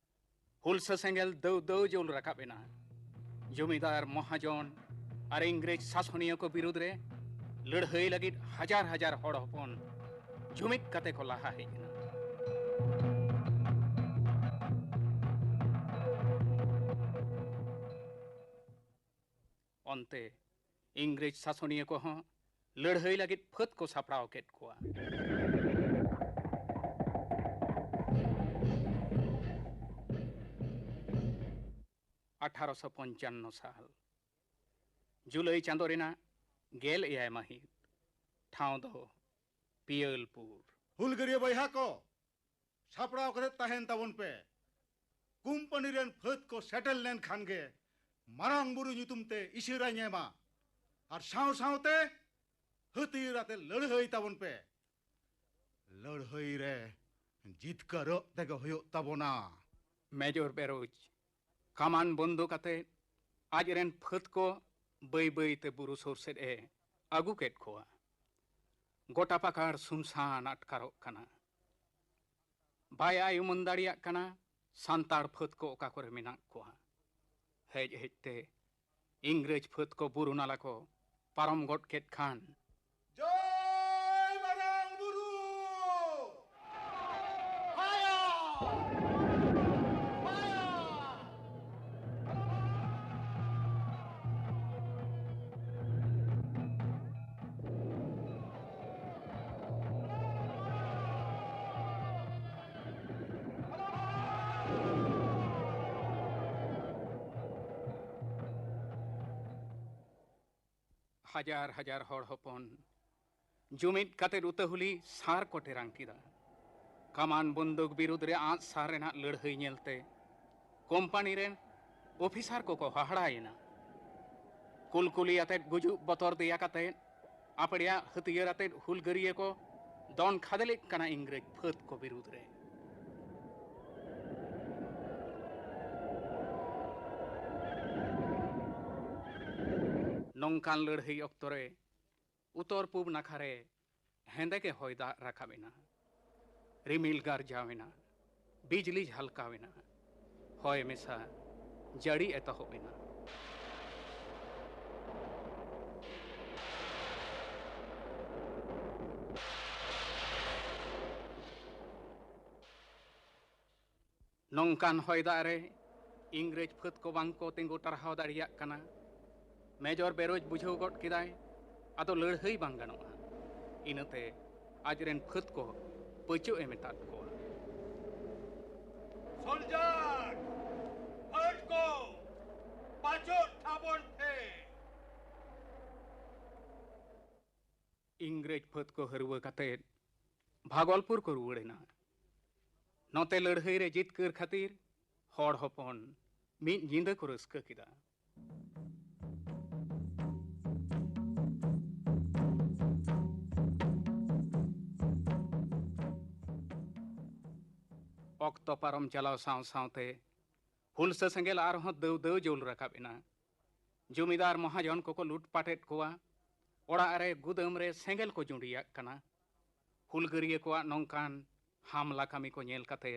ᱦᱩᱞᱥᱟᱹ ᱥᱮᱸᱜᱮᱞ ᱫᱟᱹᱣ ᱫᱟᱹᱣ ᱡᱩᱞ ᱨᱟᱠᱟᱵ ᱮᱱᱟ᱾ ᱡᱚᱢᱤᱫᱟᱨ, ᱢᱚᱦᱟᱡᱚᱱ ᱟᱨ ᱤᱝᱨᱮᱡᱽ ᱥᱟᱥᱚᱱᱤᱭᱟᱹ ᱠᱚ ᱵᱤᱨᱩᱫᱽ ᱨᱮ ᱞᱟᱹᱲᱦᱟᱹᱭ ᱞᱟᱹᱜᱤᱫ ᱦᱟᱡᱟᱨ ᱦᱟᱡᱟᱨ ᱦᱚᱲ ᱦᱚᱯᱚᱱ ᱡᱩᱢᱤᱫ ᱠᱟᱛᱮ ᱠᱚ ᱞᱟᱦᱟ ᱦᱮᱡ ᱮᱱᱟ᱾ ᱚᱱᱛᱮ ᱤᱝᱨᱮᱡᱽ ᱥᱟᱥᱚᱱᱤᱭᱟᱹ ᱠᱚᱦᱚᱸ ᱞᱟᱹᱲᱦᱟᱹᱭ ᱞᱟᱹᱜᱤᱫ ᱯᱷᱟᱹᱫ ᱠᱚ ᱥᱟᱯᱲᱟᱣ ᱠᱮᱫ ᱠᱚᱣᱟ᱾ ᱟᱴᱷᱟᱨᱚᱥᱚ ᱯᱚᱧᱪᱟᱱᱱᱚ ᱥᱟᱞ ᱡᱩᱞᱟᱹᱭ ᱪᱟᱸᱫᱚ ᱨᱮᱱᱟᱜ ᱜᱮᱞ ᱮᱭᱟᱭ ᱢᱟᱹᱦᱤᱛ, ᱴᱷᱟᱶ ᱫᱚ ᱯᱤᱭᱟᱹᱞᱯᱩᱨ᱾ ᱦᱩᱞᱜᱟᱹᱨᱤᱭᱟᱹ ᱵᱚᱭᱦᱟ ᱠᱚ, ᱥᱟᱯᱲᱟᱣ ᱠᱟᱛᱮ ᱛᱟᱦᱮᱱ ᱛᱟᱵᱚᱱ ᱯᱮ᱾ ᱠᱳᱢᱯᱟᱱᱤ ᱨᱮᱱ ᱯᱷᱟᱹᱫ ᱠᱚ ᱥᱮᱴᱮᱨ ᱞᱮᱱᱠᱷᱟᱱ ᱜᱮ ᱢᱟᱨᱟᱝ ᱵᱩᱨᱩ ᱧᱩᱛᱩᱢ ᱛᱮ ᱤᱥᱟᱹᱨᱟᱧ ᱮᱢᱟ᱾ ᱟᱨ ᱥᱟᱶ ᱥᱟᱶᱛᱮ ᱦᱟᱹᱛᱭᱟᱹᱨ ᱟᱛᱮ ᱞᱟᱹᱲᱦᱟᱹᱭ ᱛᱟᱵᱚᱱ ᱯᱮ᱾ ᱞᱟᱹᱲᱦᱟᱹᱭ ᱨᱮ ᱡᱤᱛᱠᱟᱹᱨᱚᱜ ᱛᱮᱜᱮ ᱦᱩᱭᱩᱜ ᱛᱟᱵᱚᱱᱟ᱾ ᱢᱮᱡᱚᱨ ᱵᱮᱨᱳᱡᱽ ᱠᱟᱢᱟᱱ ᱵᱚᱱᱫᱚ ᱠᱟᱛᱮ ᱟᱡ ᱨᱮᱱ ᱯᱷᱟᱹᱫ ᱠᱚ ᱵᱟᱹᱭ ᱵᱟᱹᱭ ᱛᱮ ᱵᱩᱨᱩ ᱥᱩᱨ ᱥᱮᱫ ᱮ ᱟᱹᱜᱩ ᱠᱮᱫ ᱠᱚᱣᱟ᱾ ᱜᱚᱴᱟ ᱯᱟᱠᱟᱲ ᱥᱩᱱᱥᱟᱱ ᱟᱴᱠᱟᱨᱚᱜ ᱠᱟᱱᱟ᱾ ᱵᱟᱭ ᱟᱭ ᱩᱢᱟᱹᱱ ᱫᱟᱲᱮᱭᱟᱜ ᱠᱟᱱᱟ ᱥᱟᱱᱛᱟᱲ ᱯᱷᱟᱹᱫ ᱠᱚ ᱚᱠᱟ ᱠᱚᱨᱮ ᱢᱮᱱᱟᱜ ᱠᱚᱣᱟ᱾ ᱦᱮᱡ ᱦᱮᱡ ᱛᱮ ᱤᱝᱨᱮᱡᱽ ᱯᱷᱟᱹᱫ ᱠᱚ ᱵᱩᱨᱩ ᱱᱟᱞᱟ ᱠᱚ ᱯᱟᱨᱚᱢ ᱜᱚᱫ ᱠᱮᱫ ᱠᱷᱟᱱ, ᱡᱚᱭ ᱢᱟᱨᱟᱝ ᱵᱩᱨᱩ! ᱯᱷᱟᱭᱟᱨ! ᱯᱷᱟᱭᱟᱨ! ᱦᱟᱡᱟᱨ ᱦᱟᱡᱟᱨ ᱦᱚᱲ ᱦᱚᱯᱚᱱ ᱡᱩᱢᱤᱫ ᱠᱟᱛᱮ ᱩᱛᱟᱹᱦᱩᱞᱤ ᱥᱟᱨ ᱠᱚ ᱴᱮᱨᱟᱝ ᱠᱮᱫᱟ᱾ ᱠᱟᱢᱟᱱ ᱵᱚᱱᱫᱩᱠ ᱵᱤᱨᱩᱫᱽ ᱨᱮ ᱟᱸᱥ ᱥᱟᱨ ᱨᱮᱱᱟᱜ ᱞᱟᱹᱲᱦᱟᱹᱭ ᱧᱮᱞᱛᱮ ᱠᱳᱢᱯᱟᱱᱤ ᱨᱮᱱ ᱚᱯᱷᱤᱥᱟᱨ ᱠᱚᱠᱚ ᱦᱟᱦᱟᱲᱟᱭᱮᱱᱟ᱾ ᱠᱩᱞᱠᱩᱞᱤ ᱟᱛᱮᱫ ᱜᱩᱡᱩᱜ ᱵᱚᱛᱚᱨ ᱫᱮᱭᱟ ᱠᱟᱛᱮᱫ ᱟᱯᱲᱮᱭᱟᱜ ᱦᱟᱹᱛᱭᱟᱹᱨ ᱟᱛᱮᱫ ᱦᱩᱞᱜᱟᱹᱨᱤᱭᱟᱹ ᱠᱚ ᱫᱚᱱ ᱠᱷᱟᱫᱽᱞᱮᱜ ᱠᱟᱱᱟ ᱤᱝᱨᱮᱡᱽ ᱯᱷᱟᱹᱫ ᱠᱚ ᱵᱤᱨᱩᱫᱽ ᱨᱮ᱾ ᱱᱚᱝᱠᱟᱱ ᱞᱟᱹᱲᱦᱟᱹᱭ ᱚᱠᱛᱚ ᱨᱮ ᱩᱛᱚᱨ ᱯᱩᱵ ᱱᱟᱠᱷᱟ ᱨᱮ ᱦᱮᱸᱫᱮ ᱜᱮ ᱦᱚᱭ ᱫᱟᱜ ᱨᱟᱠᱟᱵ ᱮᱱᱟ᱾ ᱨᱤᱢᱤᱞ ᱜᱟᱨᱡᱟᱣ ᱮᱱᱟ, ᱵᱤᱡᱽᱞᱤ ᱡᱷᱟᱞᱠᱟᱣ ᱮᱱᱟ, ᱦᱚᱭ ᱢᱮᱥᱟ ᱡᱟᱹᱲᱤ ᱮᱛᱚᱦᱚᱵ ᱮᱱᱟ᱾ ᱱᱚᱝᱠᱟᱱ ᱦᱚᱭ ᱫᱟᱜ ᱨᱮ ᱤᱝᱨᱮᱡᱽ ᱯᱷᱟᱹᱫ ᱠᱚ ᱵᱟᱝ ᱠᱚ ᱛᱤᱸᱜᱩ ᱴᱟᱨᱦᱟᱣ ᱫᱟᱲᱮᱭᱟᱜ ᱠᱟᱱᱟ᱾ ᱢᱮᱡᱚᱨ ᱵᱮᱨᱳᱡᱽ ᱵᱩᱡᱷᱟᱹᱣ ᱜᱚᱫ ᱠᱮᱫᱟᱭ, ᱟᱫᱚ ᱞᱟᱹᱲᱦᱟᱹᱭ ᱵᱟᱝ ᱜᱟᱱᱚᱜᱼᱟ᱾ ᱤᱱᱟᱹᱛᱮ ᱟᱡᱨᱮᱱ ᱯᱷᱟᱹᱫ ᱠᱚ ᱯᱟᱹᱪᱟᱹᱜ ᱮ ᱢᱮᱛᱟᱫ ᱠᱚᱣᱟ᱾ ᱥᱚᱞᱡᱟᱨ, ᱯᱷᱟᱹᱫ ᱠᱚ ᱯᱟᱹᱪᱟᱹᱜ ᱛᱟᱵᱚᱱ ᱯᱮ᱾ ᱤᱝᱨᱮᱡᱽ ᱯᱷᱟᱹᱫ ᱠᱚ ᱦᱟᱹᱨᱣᱟᱹ ᱠᱟᱛᱮ ᱵᱷᱟᱜᱚᱞᱯᱩᱨ ᱠᱚ ᱨᱩᱣᱟᱹᱲ ᱮᱱᱟ᱾ ᱱᱚᱛᱮ ᱞᱟᱹᱲᱦᱟᱹᱭ ᱨᱮ ᱡᱤᱛᱠᱟᱹᱨ ᱠᱷᱟᱹᱛᱤᱨ ᱦᱚᱲ ᱦᱚᱯᱚᱱ ᱢᱤᱫ ᱧᱤᱫᱟᱹ ᱠᱚ ᱨᱟᱹᱥᱠᱟᱹ ᱠᱮᱫᱟ᱾ ᱚᱠᱛᱚ ᱯᱟᱨᱚᱢ ᱪᱟᱞᱟᱣ ᱥᱟᱶ ᱥᱟᱶᱛᱮ ᱦᱩᱞᱥᱟᱹ ᱥᱮᱸᱜᱮᱞ ᱟᱨᱦᱚᱸ ᱫᱟᱹᱣ ᱫᱟᱹᱣ ᱡᱩᱞ ᱨᱟᱠᱟᱵ ᱮᱱᱟ᱾ ᱡᱚᱢᱤᱫᱟᱨ ᱢᱚᱦᱟᱡᱚᱱ ᱠᱚᱠᱚ ᱞᱩᱴᱯᱟᱴᱮᱫ ᱠᱚᱣᱟ᱾ ᱚᱲᱟᱜ ᱨᱮ ᱜᱩᱫᱟᱹᱢ ᱨᱮ ᱥᱮᱸᱜᱮᱞ ᱠᱚ ᱡᱩᱸᱰᱤᱭᱟᱜ ᱠᱟᱱᱟ᱾ ᱦᱩᱞᱜᱟᱹᱨᱤᱭᱟᱹ ᱠᱚᱣᱟᱜ ᱱᱚᱝᱠᱟᱱ ᱦᱟᱢᱞᱟ ᱠᱟᱹᱢᱤ ᱠᱚ ᱧᱮᱞ ᱠᱟᱛᱮ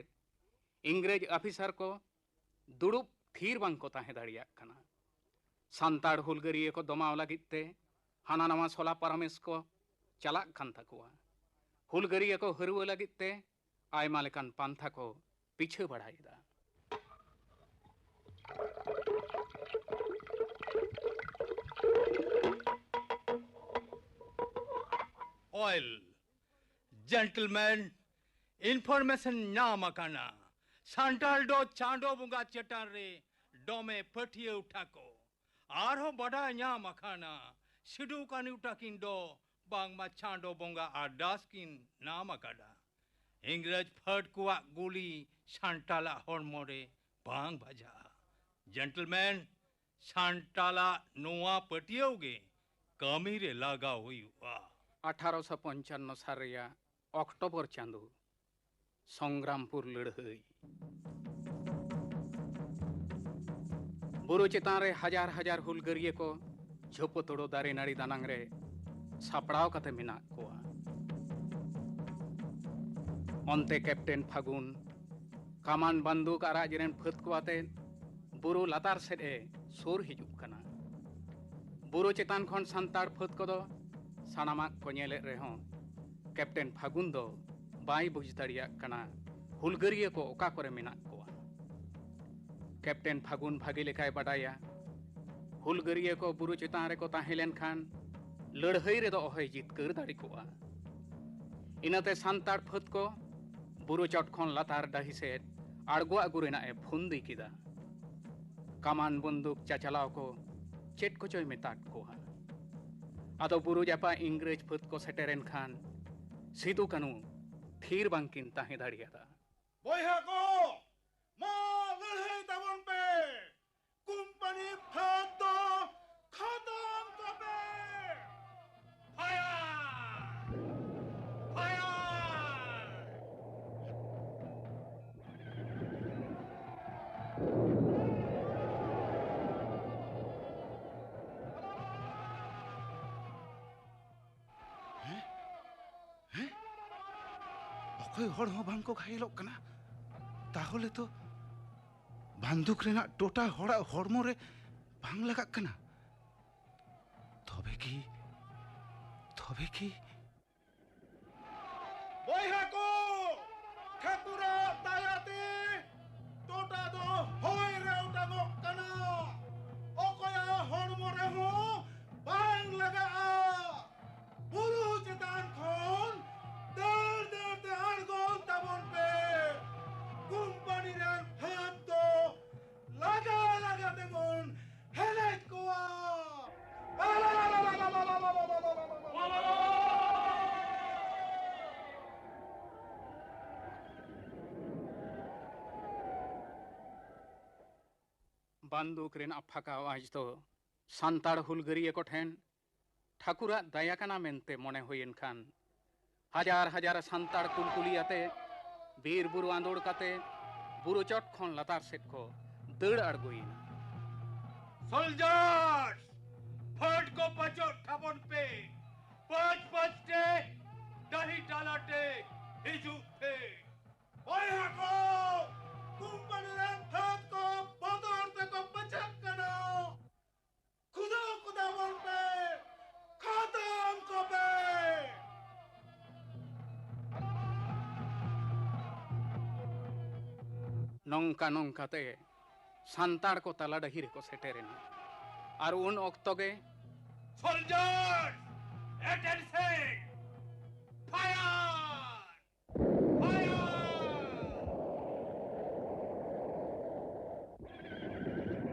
ᱤᱝᱨᱮᱡᱽ ᱟᱯᱷᱤᱥᱟᱨ ᱠᱚ ᱫᱩᱲᱩᱵ ᱛᱷᱤᱨ ᱵᱟᱝ ᱠᱚ ᱛᱟᱦᱮᱸ ᱫᱟᱲᱮᱭᱟᱜ ᱠᱟᱱᱟ᱾ ᱥᱟᱱᱛᱟᱲ ᱦᱩᱞᱜᱟᱹᱨᱤᱭᱟᱹ ᱠᱚ ᱫᱚᱢᱟᱣ ᱞᱟᱹᱜᱤᱫ ᱛᱮ ᱦᱟᱱᱟ ᱱᱟᱣᱟ ᱥᱚᱞᱟ ᱯᱟᱨᱟᱢᱮᱥ ᱠᱚ ᱪᱟᱞᱟᱜ ᱠᱟᱱ ᱛᱟᱠᱚᱣᱟ᱾ ᱦᱩᱞᱜᱟᱹᱨᱤᱭᱟᱹ ᱠᱚ ᱦᱟᱹᱨᱣᱟᱹ ᱞᱟᱹᱜᱤᱫ ᱛᱮ ᱟᱭᱢᱟ ᱞᱮᱠᱟᱱ ᱯᱟᱱᱛᱷᱟ ᱠᱚ ᱯᱤᱪᱷᱟᱹ ᱵᱟᱲᱟᱭᱮᱫᱟ᱾ Well, gentlemen, information ᱧᱟᱢ ᱟᱠᱟᱱᱟ᱾ ᱥᱟᱱᱛᱟᱲ ᱫᱚ ᱪᱟᱸᱫᱚ ᱵᱚᱸᱜᱟ ᱪᱮᱛᱟᱱ ᱨᱮ ᱫᱚᱢᱮ ᱯᱟᱹᱛᱭᱟᱹᱣ ᱛᱟᱠᱚ᱾ ᱟᱨᱦᱚᱸ ᱵᱟᱰᱟᱭ ᱧᱟᱢ ᱟᱠᱟᱱᱟ, ᱥᱤᱫᱩ ᱠᱟᱹᱱᱦᱩ ᱛᱟᱹᱠᱤᱱ ᱫᱚ ᱵᱟᱝᱢᱟ ᱪᱟᱸᱫᱚ ᱵᱚᱸᱜᱟ ᱟᱨᱫᱟᱥ ᱠᱤᱱ ᱧᱟᱢ ᱟᱠᱟᱫᱟ᱾ ᱤᱝᱨᱮᱡᱽ ᱯᱷᱟᱹᱫ ᱠᱚᱣᱟᱜ ᱜᱩᱞᱤ ᱥᱟᱱᱴᱟᱞᱟᱜ ᱦᱚᱲᱢᱚ ᱨᱮ ᱵᱟᱝ ᱵᱟᱡᱟᱜᱼᱟ᱾ ᱡᱮᱱᱴᱞᱢᱮᱱ, ᱥᱟᱱᱴᱟᱞᱟᱜ ᱱᱚᱣᱟ ᱯᱟᱹᱛᱭᱟᱹᱣ ᱜᱮ ᱠᱟᱹᱢᱤ ᱨᱮ ᱞᱟᱜᱟᱣ ᱦᱩᱭᱩᱜᱼᱟ᱾ ᱟᱴᱷᱟᱨᱚᱥᱚ ᱯᱚᱧᱪᱟᱱᱱᱚ ᱥᱟᱞ ᱨᱮᱭᱟᱜ ᱚᱠᱴᱳᱵᱚᱨ ᱪᱟᱸᱫᱚ, ᱥᱚᱝᱜᱨᱟᱢᱯᱩᱨ ᱞᱟᱹᱲᱦᱟᱹᱭ᱾ ᱵᱩᱨᱩ ᱪᱮᱛᱟᱱ ᱨᱮ ᱦᱟᱡᱟᱨ ᱦᱟᱡᱟᱨ ᱦᱩᱞᱜᱟᱹᱨᱤᱭᱟᱹ ᱠᱚ ᱡᱷᱟᱹᱯᱟᱹ ᱛᱳᱲᱳ ᱫᱟᱨᱮ ᱱᱟᱹᱲᱤ ᱫᱟᱱᱟᱝ ᱨᱮ ᱥᱟᱯᱲᱟᱣ ᱠᱟᱛᱮ ᱢᱮᱱᱟᱜ ᱠᱚᱣᱟ᱾ ᱚᱱᱛᱮ ᱠᱮᱯᱴᱮᱱ ᱯᱷᱟᱹᱜᱩᱱ ᱠᱟᱢᱟᱱ ᱵᱟᱱᱫᱩᱠ ᱟᱨᱟᱜ ᱡᱮᱨᱮᱱ ᱯᱷᱟᱹᱫ ᱠᱚ ᱟᱛᱮ ᱵᱩᱨᱩ ᱞᱟᱛᱟᱨ ᱥᱮᱫ ᱮ ᱥᱩᱨ ᱦᱤᱡᱩᱜ ᱠᱟᱱᱟ᱾ ᱵᱩᱨᱩ ᱪᱮᱛᱟᱱ ᱠᱷᱚᱱ ᱥᱟᱱᱛᱟᱲ ᱯᱷᱟᱹᱫ ᱠᱚᱫᱚ ᱥᱟᱱᱟᱢᱟᱜ ᱠᱚ ᱧᱮᱞᱮᱫ ᱨᱮᱦᱚᱸ, ᱠᱮᱯᱴᱮᱱ ᱯᱷᱟᱹᱜᱩᱱ ᱫᱚ ᱵᱟᱭ ᱵᱩᱡᱽ ᱫᱟᱲᱮᱭᱟᱜ ᱠᱟᱱᱟ ᱦᱩᱞᱜᱟᱹᱨᱤᱭᱟᱹ ᱠᱚ ᱚᱠᱟ ᱠᱚᱨᱮ ᱢᱮᱱᱟᱜ ᱠᱚᱣᱟ᱾ ᱠᱮᱯᱴᱮᱱ ᱯᱷᱟᱹᱜᱩᱱ ᱵᱷᱟᱜᱮ ᱞᱮᱠᱟᱭ ᱵᱟᱰᱟᱭᱟ, ᱦᱩᱞᱜᱟᱹᱨᱤᱭᱟᱹ ᱠᱚ ᱵᱩᱨᱩ ᱪᱮᱛᱟᱱ ᱨᱮᱠᱚ ᱛᱟᱦᱮᱸ ᱞᱮᱱᱠᱷᱟᱱ ᱞᱟᱹᱲᱦᱟᱹᱭ ᱨᱮᱫᱚ ᱚᱦᱚᱭ ᱡᱤᱛᱠᱟᱹᱨ ᱫᱟᱲᱮ ᱠᱚᱜᱼᱟ᱾ ᱤᱱᱟᱹᱛᱮ ᱥᱟᱱᱛᱟᱲ ᱯᱷᱟᱹᱫ ᱠᱚ ᱵᱩᱨᱩ ᱪᱚᱴ ᱠᱷᱚᱱ ᱞᱟᱛᱟᱨ ᱰᱟᱹᱦᱤ ᱥᱮᱫ ᱟᱬᱜᱚ ᱟᱹᱜᱩ ᱨᱮᱱᱟᱜ ᱮ ᱯᱷᱩᱱᱫᱤ ᱠᱮᱫᱟ᱾ ᱠᱟᱢᱟᱱ ᱵᱚᱱᱫᱩᱠ ᱪᱟᱪᱟᱞᱟᱣ ᱠᱚ ᱪᱮᱫ ᱠᱚᱪᱚᱭ ᱢᱮᱛᱟᱫ ᱠᱚᱣᱟ᱾ ᱟᱫᱚ ᱵᱩᱨᱩ ᱡᱟᱯᱟᱜ ᱤᱝᱨᱮᱡᱽ ᱯᱷᱟᱹᱫ ᱠᱚ ᱥᱮᱴᱮᱨᱮᱱ ᱠᱷᱟᱱ ᱥᱤᱫᱩ ᱠᱟᱹᱱᱩ ᱛᱷᱤᱨ ᱵᱟᱝᱠᱤᱱ ᱛᱟᱦᱮᱸ ᱫᱟᱲᱮᱭᱟᱫᱟ᱾ ᱵᱚᱭᱦᱟ ᱠᱚ, ᱢᱟ ᱞᱟᱹᱲᱦᱟᱹᱭ ᱛᱟᱵᱚᱱ ᱯᱮ, ᱠᱳᱢᱯᱟᱱᱤ ᱯᱷᱟᱹᱫ ᱫᱚ ᱠᱷᱟᱛᱚᱢ ᱠᱚᱯᱮ᱾ ᱯᱷᱟᱭᱟᱨ! ᱯᱷᱟᱭᱟᱨ! ᱦᱮᱸ? ᱦᱮᱸ? ᱚᱠᱚᱭ ᱦᱚᱲ ᱦᱚᱸ ᱵᱟᱝ ᱠᱚ ᱜᱷᱟᱭᱮᱞᱚᱜ ᱠᱟᱱᱟ? ᱛᱟᱦᱚᱞᱮ ᱛᱚ ᱵᱟᱱᱫᱩᱠ ᱨᱮᱱᱟᱜ ᱴᱚᱴᱟ ᱦᱚᱲᱟᱜ ᱦᱚᱲᱢᱚ ᱨᱮ ᱵᱟᱝ ᱞᱟᱜᱟᱜ ᱠᱟᱱᱟ᱾ ᱛᱚᱵᱮ ᱠᱤ, ᱛᱚᱵᱮ ᱠᱤ? ᱵᱚᱭᱦᱟ ᱠᱚ, ᱴᱷᱟᱹᱠᱩᱨᱟᱜ ᱫᱟᱭᱟᱛᱮ ᱴᱚᱴᱟ ᱫᱚ ᱦᱚᱭ ᱨᱮ ᱚᱴᱟᱝᱚᱜ ᱠᱟᱱᱟ᱾ ᱚᱠᱚᱭᱟᱜ ᱦᱚᱲᱢᱚ ᱨᱮᱦᱚᱸ ᱵᱟᱝ ᱞᱟᱜᱟᱜᱼᱟ᱾ ᱵᱩᱨᱩ ᱪᱮᱛᱟᱱ ᱠᱷᱚᱱ ᱫᱟᱹᱲ ᱫᱟᱹᱲ ᱛᱮ ᱟᱬᱜᱚᱱ ᱛᱟᱵᱚᱱ ᱯᱮ᱾ ᱠᱳᱢᱯᱟᱱᱤ ᱨᱮᱱ ᱯᱷᱟᱹᱫ ᱫᱚ ᱞᱟᱜᱟ ᱞᱟᱜᱟ ᱛᱮᱵᱚᱱ ᱦᱮᱞᱮᱡ ᱠᱚᱣᱟ᱾ ᱵᱟᱱᱫᱩᱠ ᱨᱮᱱᱟᱜ ᱯᱷᱟᱸᱠᱟ ᱟᱣᱟᱡᱽ ᱫᱚ ᱥᱟᱱᱛᱟᱲ ᱦᱩᱞᱜᱟᱹᱨᱤᱭᱟᱹ ᱠᱚ ᱴᱷᱮᱱ ᱴᱷᱟᱹᱠᱩᱨᱟᱜ ᱫᱟᱭᱟ ᱠᱟᱱᱟ ᱢᱮᱱᱛᱮ ᱢᱚᱱᱮ ᱦᱩᱭᱮᱱ ᱠᱷᱟᱱ, ᱦᱟᱡᱟᱨ ᱦᱟᱡᱟᱨ ᱥᱟᱱᱛᱟᱲ ᱠᱩᱞᱠᱩᱞᱤ ᱟᱛᱮ, ᱵᱤᱨ ᱵᱩᱨᱩ ᱟᱸᱫᱳᱲ ᱠᱟᱛᱮ, ᱵᱩᱨᱩ ᱪᱚᱴ ᱠᱷᱚᱱ ᱞᱟᱛᱟᱨ ᱥᱮᱫ ᱠᱚ ᱫᱟᱹᱲ ᱟᱬᱜᱚᱭᱮᱱᱟ᱾ ᱥᱳᱞᱡᱟᱨᱥ, ᱯᱷᱟᱹᱫ ᱠᱚ ᱯᱟᱪᱚᱜ ᱛᱷᱟᱯᱚᱱ ᱯᱮ, ᱯᱟᱸᱪ ᱯᱟᱸᱪ ᱴᱮ ᱰᱟᱹᱦᱤ ᱴᱟᱞᱟᱴᱮ ᱦᱤᱡᱩᱜ ᱯᱮ᱾ ᱵᱚᱭᱦᱟ ᱠᱚ, ᱠᱳᱢᱯᱟᱱᱤ ᱨᱮᱱ ᱯᱷᱟᱹᱫ ᱠᱚ ᱵᱚᱛᱚᱨ ᱛᱮᱠᱚ ᱯᱟᱪᱟᱜ ᱠᱟᱱᱟ᱾ ᱠᱷᱩᱫᱟᱹᱣ ᱠᱚ ᱛᱟᱵᱚᱱ ᱯᱮ, ᱠᱷᱟᱛᱚᱢ ᱠᱚᱯᱮ᱾ ᱱᱚᱝᱠᱟ ᱱᱚᱝᱠᱟᱛᱮ ᱥᱟᱱᱛᱟᱲ ᱠᱚ ᱛᱟᱞᱟ ᱰᱟᱹᱦᱤ ᱨᱮᱠᱚ ᱥᱮᱴᱮᱨᱮᱱᱟ᱾ ᱟᱨ ᱩᱱ ᱚᱠᱛᱚ ᱜᱮ ᱥᱳᱞᱡᱟᱨ, ᱮᱴᱮᱱᱥᱮᱱ, ᱯᱷᱟᱭᱟᱨ!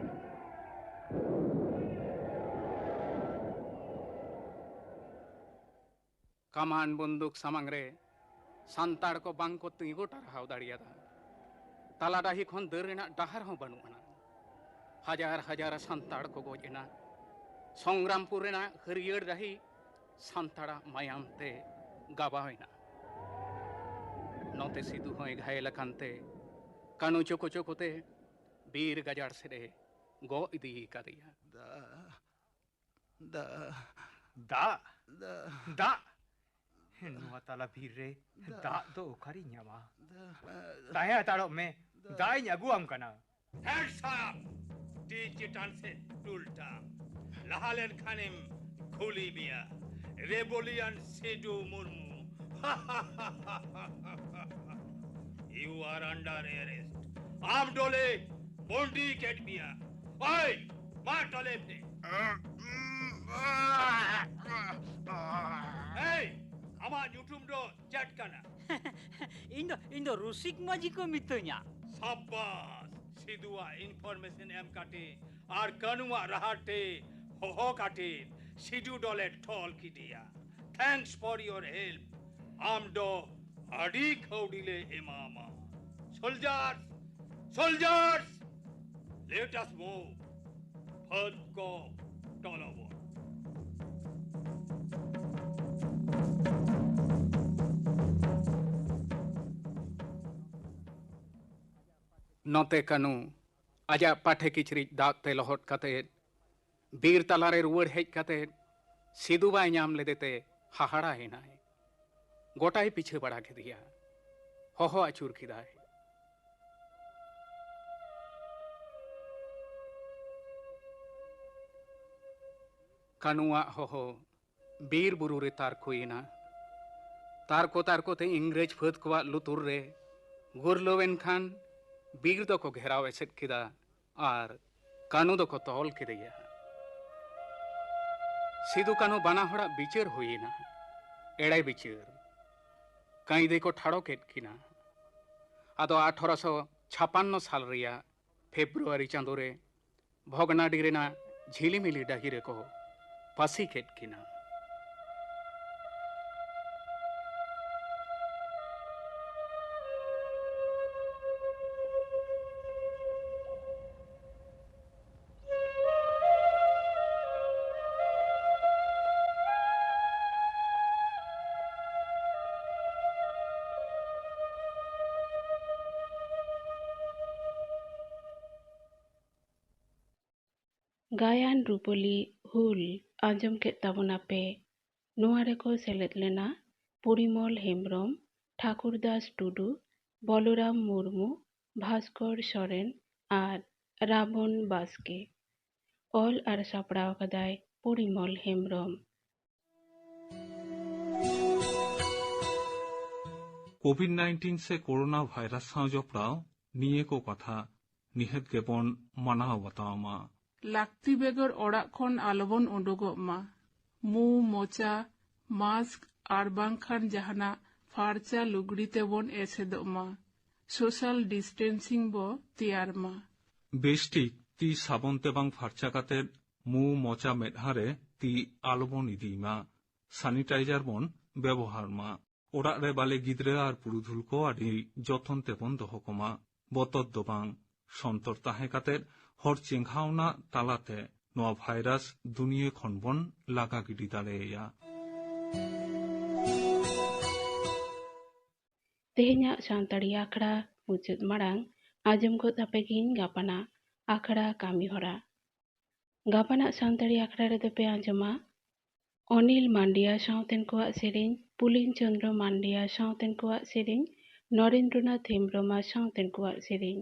ᱠᱟᱢᱟᱱ ᱵᱚᱱᱫᱩᱠ ᱥᱟᱢᱟᱝ ᱨᱮ ᱥᱟᱱᱛᱟᱲ ᱠᱚ ᱵᱟᱝ ᱠᱚ ᱛᱤᱸᱜᱩ ᱴᱟᱨᱦᱟᱣ ᱫᱟᱲᱮᱭᱟᱫᱟ᱾ ᱛᱟᱞᱟ ᱰᱟᱹᱦᱤ ᱠᱷᱚᱱ ᱫᱟᱹᱲ ᱨᱮᱱᱟᱜ ᱰᱟᱦᱟᱨ ᱦᱚᱸ ᱵᱟᱹᱱᱩᱜ ᱟᱱᱟ᱾ ᱦᱟᱡᱟᱨ ᱦᱟᱡᱟᱨ ᱥᱟᱱᱛᱟᱲ ᱠᱚ ᱜᱚᱡ ᱮᱱᱟ᱾ ᱥᱚᱝᱜᱨᱟᱢᱯᱩᱨ ᱨᱮᱱᱟᱜ ᱦᱟᱹᱨᱭᱟᱹᱲ ᱰᱟᱹᱦᱤ ᱥᱟᱱᱛᱟᱲᱟᱜ ᱢᱟᱭᱟᱢ ᱛᱮ ᱜᱟᱵᱟᱣ ᱮᱱᱟ᱾ ᱱᱚᱛᱮ ᱥᱤᱫᱩ ᱦᱚᱸᱭ ᱜᱷᱟᱭᱮᱞ ᱟᱠᱟᱱ ᱛᱮ ᱠᱟᱹᱱᱩ ᱪᱳᱠᱳ ᱪᱳᱠᱳ ᱛᱮ ᱵᱤᱨ ᱜᱟᱡᱟᱲ ᱥᱮᱫ ᱮ ᱜᱚᱜ ᱤᱫᱤ ᱠᱟᱫᱮᱭᱟ᱾ ᱫᱟ, ᱫᱟ, ᱫᱟᱜ? ᱫᱟ, ᱫᱟᱜ? ᱱᱚᱣᱟ ᱛᱟᱞᱟ ᱵᱤᱨ ᱨᱮ ᱫᱟ᱾ ᱫᱟᱜ ᱫᱚ ᱚᱠᱟᱨᱮᱧ ᱧᱟᱢᱟ? ᱫᱟ, ᱛᱟᱦᱮᱸ ᱦᱟᱛᱟᱲᱚᱜ ᱢᱮ, ᱫᱟ᱾ ᱫᱟᱜ ᱤᱧ ᱟᱹᱜᱩᱣᱟᱢ ᱠᱟᱱᱟ᱾ ᱦᱮᱰᱥ ᱟᱯ! ᱛᱤ ᱪᱮᱛᱟᱱ ᱥᱮᱫ ᱴᱩᱞᱴᱟᱢ᱾ ᱞᱟᱦᱟ ᱞᱮᱱᱠᱷᱟᱱᱮᱢ ᱜᱩᱞᱤ ᱢᱮᱭᱟ᱾ ᱨᱮᱵᱚᱞᱤᱭᱟᱱ Sidhu Murmu. You are under arrest. ᱟᱢ ᱫᱚᱞᱮ ᱵᱚᱱᱫᱤ ᱠᱮᱫ ᱢᱮᱭᱟ᱾ ᱳᱭ, ᱢᱟ ᱛᱚᱞᱮ ᱯᱮ᱾ ᱮᱭ, ᱟᱢᱟᱜ ᱧᱩᱛᱩᱢ ᱫᱚ ᱪᱮᱫ ᱠᱟᱱᱟ? ᱤᱧ ᱫᱚ, ᱤᱧ ᱫᱚ ᱨᱩᱥᱤᱠ ᱢᱟᱹᱡᱷᱤ ᱠᱚ ᱢᱤᱛᱟᱹᱧᱟ᱾ ᱥᱟᱵᱟᱥ! ᱥᱤᱫᱩᱣᱟᱜ ᱤᱱᱯᱷᱚᱨᱢᱮᱥᱚᱱ ᱮᱢ ᱠᱟᱛᱮ ᱟᱨ ᱠᱟᱹᱱᱩᱣᱟᱜ ᱨᱟᱦᱟ ᱛᱮ ᱦᱚᱦᱚ ᱠᱟᱛᱮ ᱥᱤᱫᱩ ᱫᱚᱞᱮ ᱛᱚᱞ ᱠᱮᱫᱮᱭᱟ᱾ Thanks for your help. ᱟᱢ ᱫᱚ ᱟᱹᱰᱤ ᱠᱟᱹᱣᱰᱤ ᱞᱮ ᱮᱢᱟᱢᱟ᱾ ᱥᱳᱞᱡᱟᱨᱥ! ᱥᱳᱞᱡᱟᱨᱥ! Let us move. ᱯᱷᱟᱹᱫ ᱠᱚ ᱛᱚᱞᱚᱵᱚᱱ᱾ ᱱᱚᱛᱮ ᱠᱟᱹᱱᱩ ᱟᱡᱟᱜ ᱯᱟᱴᱷᱮ ᱠᱤᱪᱨᱤᱡ ᱫᱟᱜ ᱛᱮ ᱞᱚᱦᱚᱫ ᱠᱟᱛᱮ ᱵᱤᱨ ᱛᱟᱞᱟᱨᱮ ᱨᱩᱣᱟᱹᱲ ᱦᱮᱡ ᱠᱟᱛᱮ ᱥᱤᱫᱩ ᱵᱟᱭ ᱧᱟᱢ ᱞᱮᱫᱮᱛᱮ ᱦᱟᱦᱟᱲᱟ ᱮᱱᱟᱭ᱾ ᱜᱚᱴᱟᱭ ᱯᱤᱪᱷᱟᱹ ᱵᱟᱲᱟ ᱠᱮᱫᱮᱭᱟ, ᱦᱚᱦᱚ ᱟᱹᱪᱩᱨ ᱠᱮᱫᱟᱭ᱾ ᱠᱟᱹᱱᱩᱣᱟᱜ ᱦᱚᱦᱚ ᱵᱤᱨ ᱵᱩᱨᱩ ᱨᱮ ᱛᱟᱨᱠᱳᱭᱮᱱᱟ᱾ ᱛᱟᱨᱠᱳ ᱛᱟᱨᱠᱳ ᱛᱮ ᱤᱝᱨᱮᱡᱽ ᱯᱷᱟᱹᱫ ᱠᱚᱣᱟᱜ ᱞᱩᱛᱩᱨ ᱨᱮ ᱜᱩᱨᱞᱟᱹᱣ ᱮᱱ ᱠᱷᱟᱱ ᱵᱤᱨ ᱫᱚᱠᱚ ᱜᱷᱮᱨᱟᱣ ᱮᱥᱮᱫ ᱠᱮᱫᱟ ᱟᱨ ᱠᱟᱹᱱᱩ ᱫᱚᱠᱚ ᱛᱚᱞ ᱠᱮᱫᱮᱭᱟ᱾ ᱥᱤᱫᱩ ᱠᱟᱹᱱᱩ ᱵᱟᱱᱟ ᱦᱚᱲᱟᱜ ᱵᱤᱪᱟᱹᱨ ᱦᱩᱭᱮᱱᱟ, ᱮᱲᱮ ᱵᱤᱪᱟᱹᱨ᱾ ᱠᱟᱹᱭᱫᱤ ᱠᱚ ᱴᱷᱟᱲᱚ ᱠᱮᱫ ᱠᱤᱱᱟ᱾ ᱟᱫᱚ ᱟᱴᱷᱨᱚᱥᱚ ᱪᱷᱟᱯᱟᱱᱱᱚ ᱥᱟᱞ ᱨᱮᱭᱟᱜ ᱯᱷᱮᱵᱽᱨᱩᱣᱟᱨᱤ ᱪᱟᱸᱫᱳ ᱨᱮ ᱵᱷᱚᱜᱽᱱᱟᱰᱤ ᱨᱮᱱᱟᱜ ᱡᱷᱤᱞᱤᱢᱤᱞᱤ ᱰᱟᱹᱦᱤ ᱨᱮᱠᱚ ᱯᱟᱹᱥᱤ ᱠᱮᱫ ᱠᱤᱱᱟ᱾ ᱜᱟᱭᱟᱱ ᱨᱩᱯᱟᱹᱞᱤ ᱦᱩᱞ ᱟᱸᱡᱚᱢ ᱠᱮᱫ ᱛᱟᱵᱚᱱᱟᱯᱮ᱾ ᱱᱚᱣᱟ ᱨᱮᱠᱚ ᱥᱮᱞᱮᱫ ᱞᱮᱱᱟ ᱯᱚᱨᱤᱢᱚᱞ ᱦᱮᱢᱵᱽᱨᱚᱢ, ᱴᱷᱟᱠᱩᱨᱫᱟᱥ ᱴᱩᱰᱩ, ᱵᱚᱞᱚᱨᱟᱢ ᱢᱩᱨᱢᱩ, ᱵᱷᱟᱥᱠᱚᱨ ᱥᱚᱨᱮᱱ ᱟᱨ ᱨᱟᱵᱚᱱ ᱵᱟᱥᱠᱮ᱾ ᱚᱞ ᱟᱨ ᱥᱟᱯᱲᱟᱣ ᱟᱠᱟᱫᱟᱭ ᱯᱚᱨᱤᱢᱚᱞ ᱦᱮᱢᱵᱽᱨᱚᱢ᱾ ᱠᱳᱵᱷᱤᱰ ᱱᱟᱭᱤᱱᱴᱤᱱ ᱥᱮ ᱠᱳᱨᱳᱱᱟ ᱵᱷᱟᱭᱨᱟᱥ ᱥᱟᱶ ᱡᱚᱯᱲᱟᱣ ᱱᱤᱭᱟᱹ ᱠᱚ ᱠᱟᱛᱷᱟ ᱱᱤᱦᱟᱹᱛ ᱜᱮᱵᱚᱱ ᱢᱟᱱᱟᱣ ᱵᱟᱛᱟᱣ ᱢᱟ᱾ ᱞᱟᱹᱠᱛᱤ ᱵᱮᱜᱚᱨ ᱚᱲᱟᱜ ᱠᱷᱚᱱ ᱟᱞᱚᱵᱚᱱ ᱩᱰᱩᱠᱚᱜ ᱢᱟ᱾ ᱢᱩ, ᱢᱚᱪᱟ, ᱢᱟᱥᱠ ᱟᱨ ᱵᱟᱝᱠᱷᱟᱱ ᱡᱟᱦᱟᱱᱟᱜ ᱯᱷᱟᱨᱪᱟ ᱞᱩᱜᱽᱲᱤ ᱛᱮᱵᱚᱱ ᱮᱥᱮᱫᱚᱜ ᱢᱟ᱾ ᱥᱳᱥᱟᱞ ᱰᱤᱥᱴᱮᱱᱥᱤᱝ ᱵᱚ ᱛᱮᱭᱟᱨ ᱢᱟ᱾ ᱵᱮᱥ ᱴᱷᱤᱠ ᱛᱤ ᱥᱟᱵᱚᱱ ᱛᱮ ᱵᱟᱝ ᱯᱷᱟᱨᱪᱟ ᱠᱟᱛᱮ ᱢᱩ, ᱢᱚᱪᱟ, ᱢᱮᱫᱦᱟ ᱨᱮ ᱛᱤ ᱟᱞᱚᱵᱚᱱ ᱤᱫᱤᱭ ᱢᱟ᱾ ᱥᱟᱱᱤᱴᱟᱭᱡᱟᱨ ᱵᱚᱱ ᱵᱮᱵᱚᱦᱟᱨ ᱢᱟ᱾ ᱚᱲᱟᱜ ᱨᱮ ᱵᱟᱞᱮ ᱜᱤᱫᱽᱨᱟᱹ ᱟᱨ ᱯᱩᱨᱩᱫᱷᱩᱞ ᱠᱚ ᱟᱹᱰᱤ ᱡᱚᱛᱚᱱ ᱛᱮᱵᱚᱱ ᱫᱚᱦᱚ ᱠᱚᱢᱟ᱾ ᱵᱚᱛᱚᱨ ᱫᱚ ᱵᱟᱝ, ᱥᱚᱱᱛᱚᱨ ᱛᱟᱦᱮᱸ ᱠᱟᱛᱮ ᱦᱚᱲ ᱪᱮᱸᱜᱷᱟᱣᱱᱟ ᱛᱟᱞᱟᱛᱮ ᱱᱚᱣᱟ ᱵᱷᱟᱭᱨᱟᱥ ᱫᱩᱱᱤᱭᱟᱹ ᱠᱷᱚᱱ ᱵᱚᱱ ᱞᱟᱜᱟ ᱜᱤᱰᱤ ᱫᱟᱲᱮᱭᱟᱭᱟ᱾ ᱛᱮᱦᱮᱧᱟᱜ ᱥᱟᱱᱛᱟᱲᱤ ᱟᱠᱷᱲᱟ ᱢᱩᱪᱟᱹᱫ ᱢᱟᱲᱟᱝ ᱟᱸᱡᱚᱢ ᱜᱚᱫ ᱟᱯᱮ ᱜᱤᱧ ᱜᱟᱯᱟᱱᱟᱜ ᱟᱠᱷᱲᱟ ᱠᱟᱹᱢᱤ ᱦᱚᱨᱟ᱾ ᱜᱟᱯᱟᱱᱟᱜ ᱥᱟᱱᱛᱟᱲᱤ ᱟᱠᱷᱲᱟ ᱨᱮᱫᱚ ᱯᱮ ᱟᱸᱡᱚᱢᱟ ᱚᱱᱤᱞ ᱢᱟᱱᱰᱤᱭᱟ ᱥᱟᱶᱛᱮᱱ ᱠᱚᱣᱟᱜ ᱥᱮᱨᱮᱧ, ᱯᱩᱞᱤᱱ ᱪᱚᱸᱫᱽᱨᱚ ᱢᱟᱱᱰᱤᱭᱟ ᱥᱟᱶᱛᱮᱱ ᱠᱚᱣᱟᱜ ᱥᱮᱨᱮᱧ, ᱱᱚᱨᱮᱱᱫᱨᱚᱱᱟᱛᱷ ᱦᱮᱢᱵᱽᱨᱚᱢᱟ ᱥᱟᱶᱛᱮᱱ ᱠᱚᱣᱟᱜ ᱥᱮᱨᱮᱧ,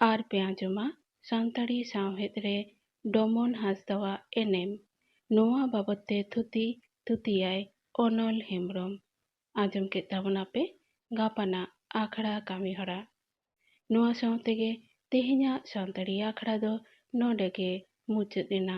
ᱟᱨ ᱯᱮ ᱟᱸᱡᱚᱢᱟ ᱥᱟᱱᱛᱟᱲᱤ ᱥᱟᱶᱦᱮᱫ ᱨᱮ ᱰᱚᱢᱚᱱ ᱦᱟᱸᱥᱫᱟᱣᱟᱜ ᱮᱱᱮᱢ᱾ ᱱᱚᱣᱟ ᱵᱟᱵᱚᱛ ᱛᱮ ᱛᱷᱩᱛᱤ ᱛᱷᱩᱛᱤᱭᱟᱭ ᱚᱱᱚᱞ ᱦᱮᱢᱵᱽᱨᱚᱢ᱾ ᱟᱸᱡᱚᱢ ᱠᱮᱫ ᱛᱟᱵᱚᱱᱟᱯᱮ ᱜᱟᱯᱟᱱᱟᱜ ᱟᱠᱷᱲᱟ ᱠᱟᱹᱢᱤ ᱦᱚᱨᱟ᱾ ᱱᱚᱣᱟ ᱥᱟᱶ ᱛᱮᱜᱮ ᱛᱮᱦᱮᱧᱟᱜ ᱥᱟᱱᱛᱟᱲᱤ ᱟᱠᱷᱲᱟ ᱫᱚ ᱱᱚᱰᱮ ᱜᱮ ᱢᱩᱪᱟᱹᱫ ᱮᱱᱟ᱾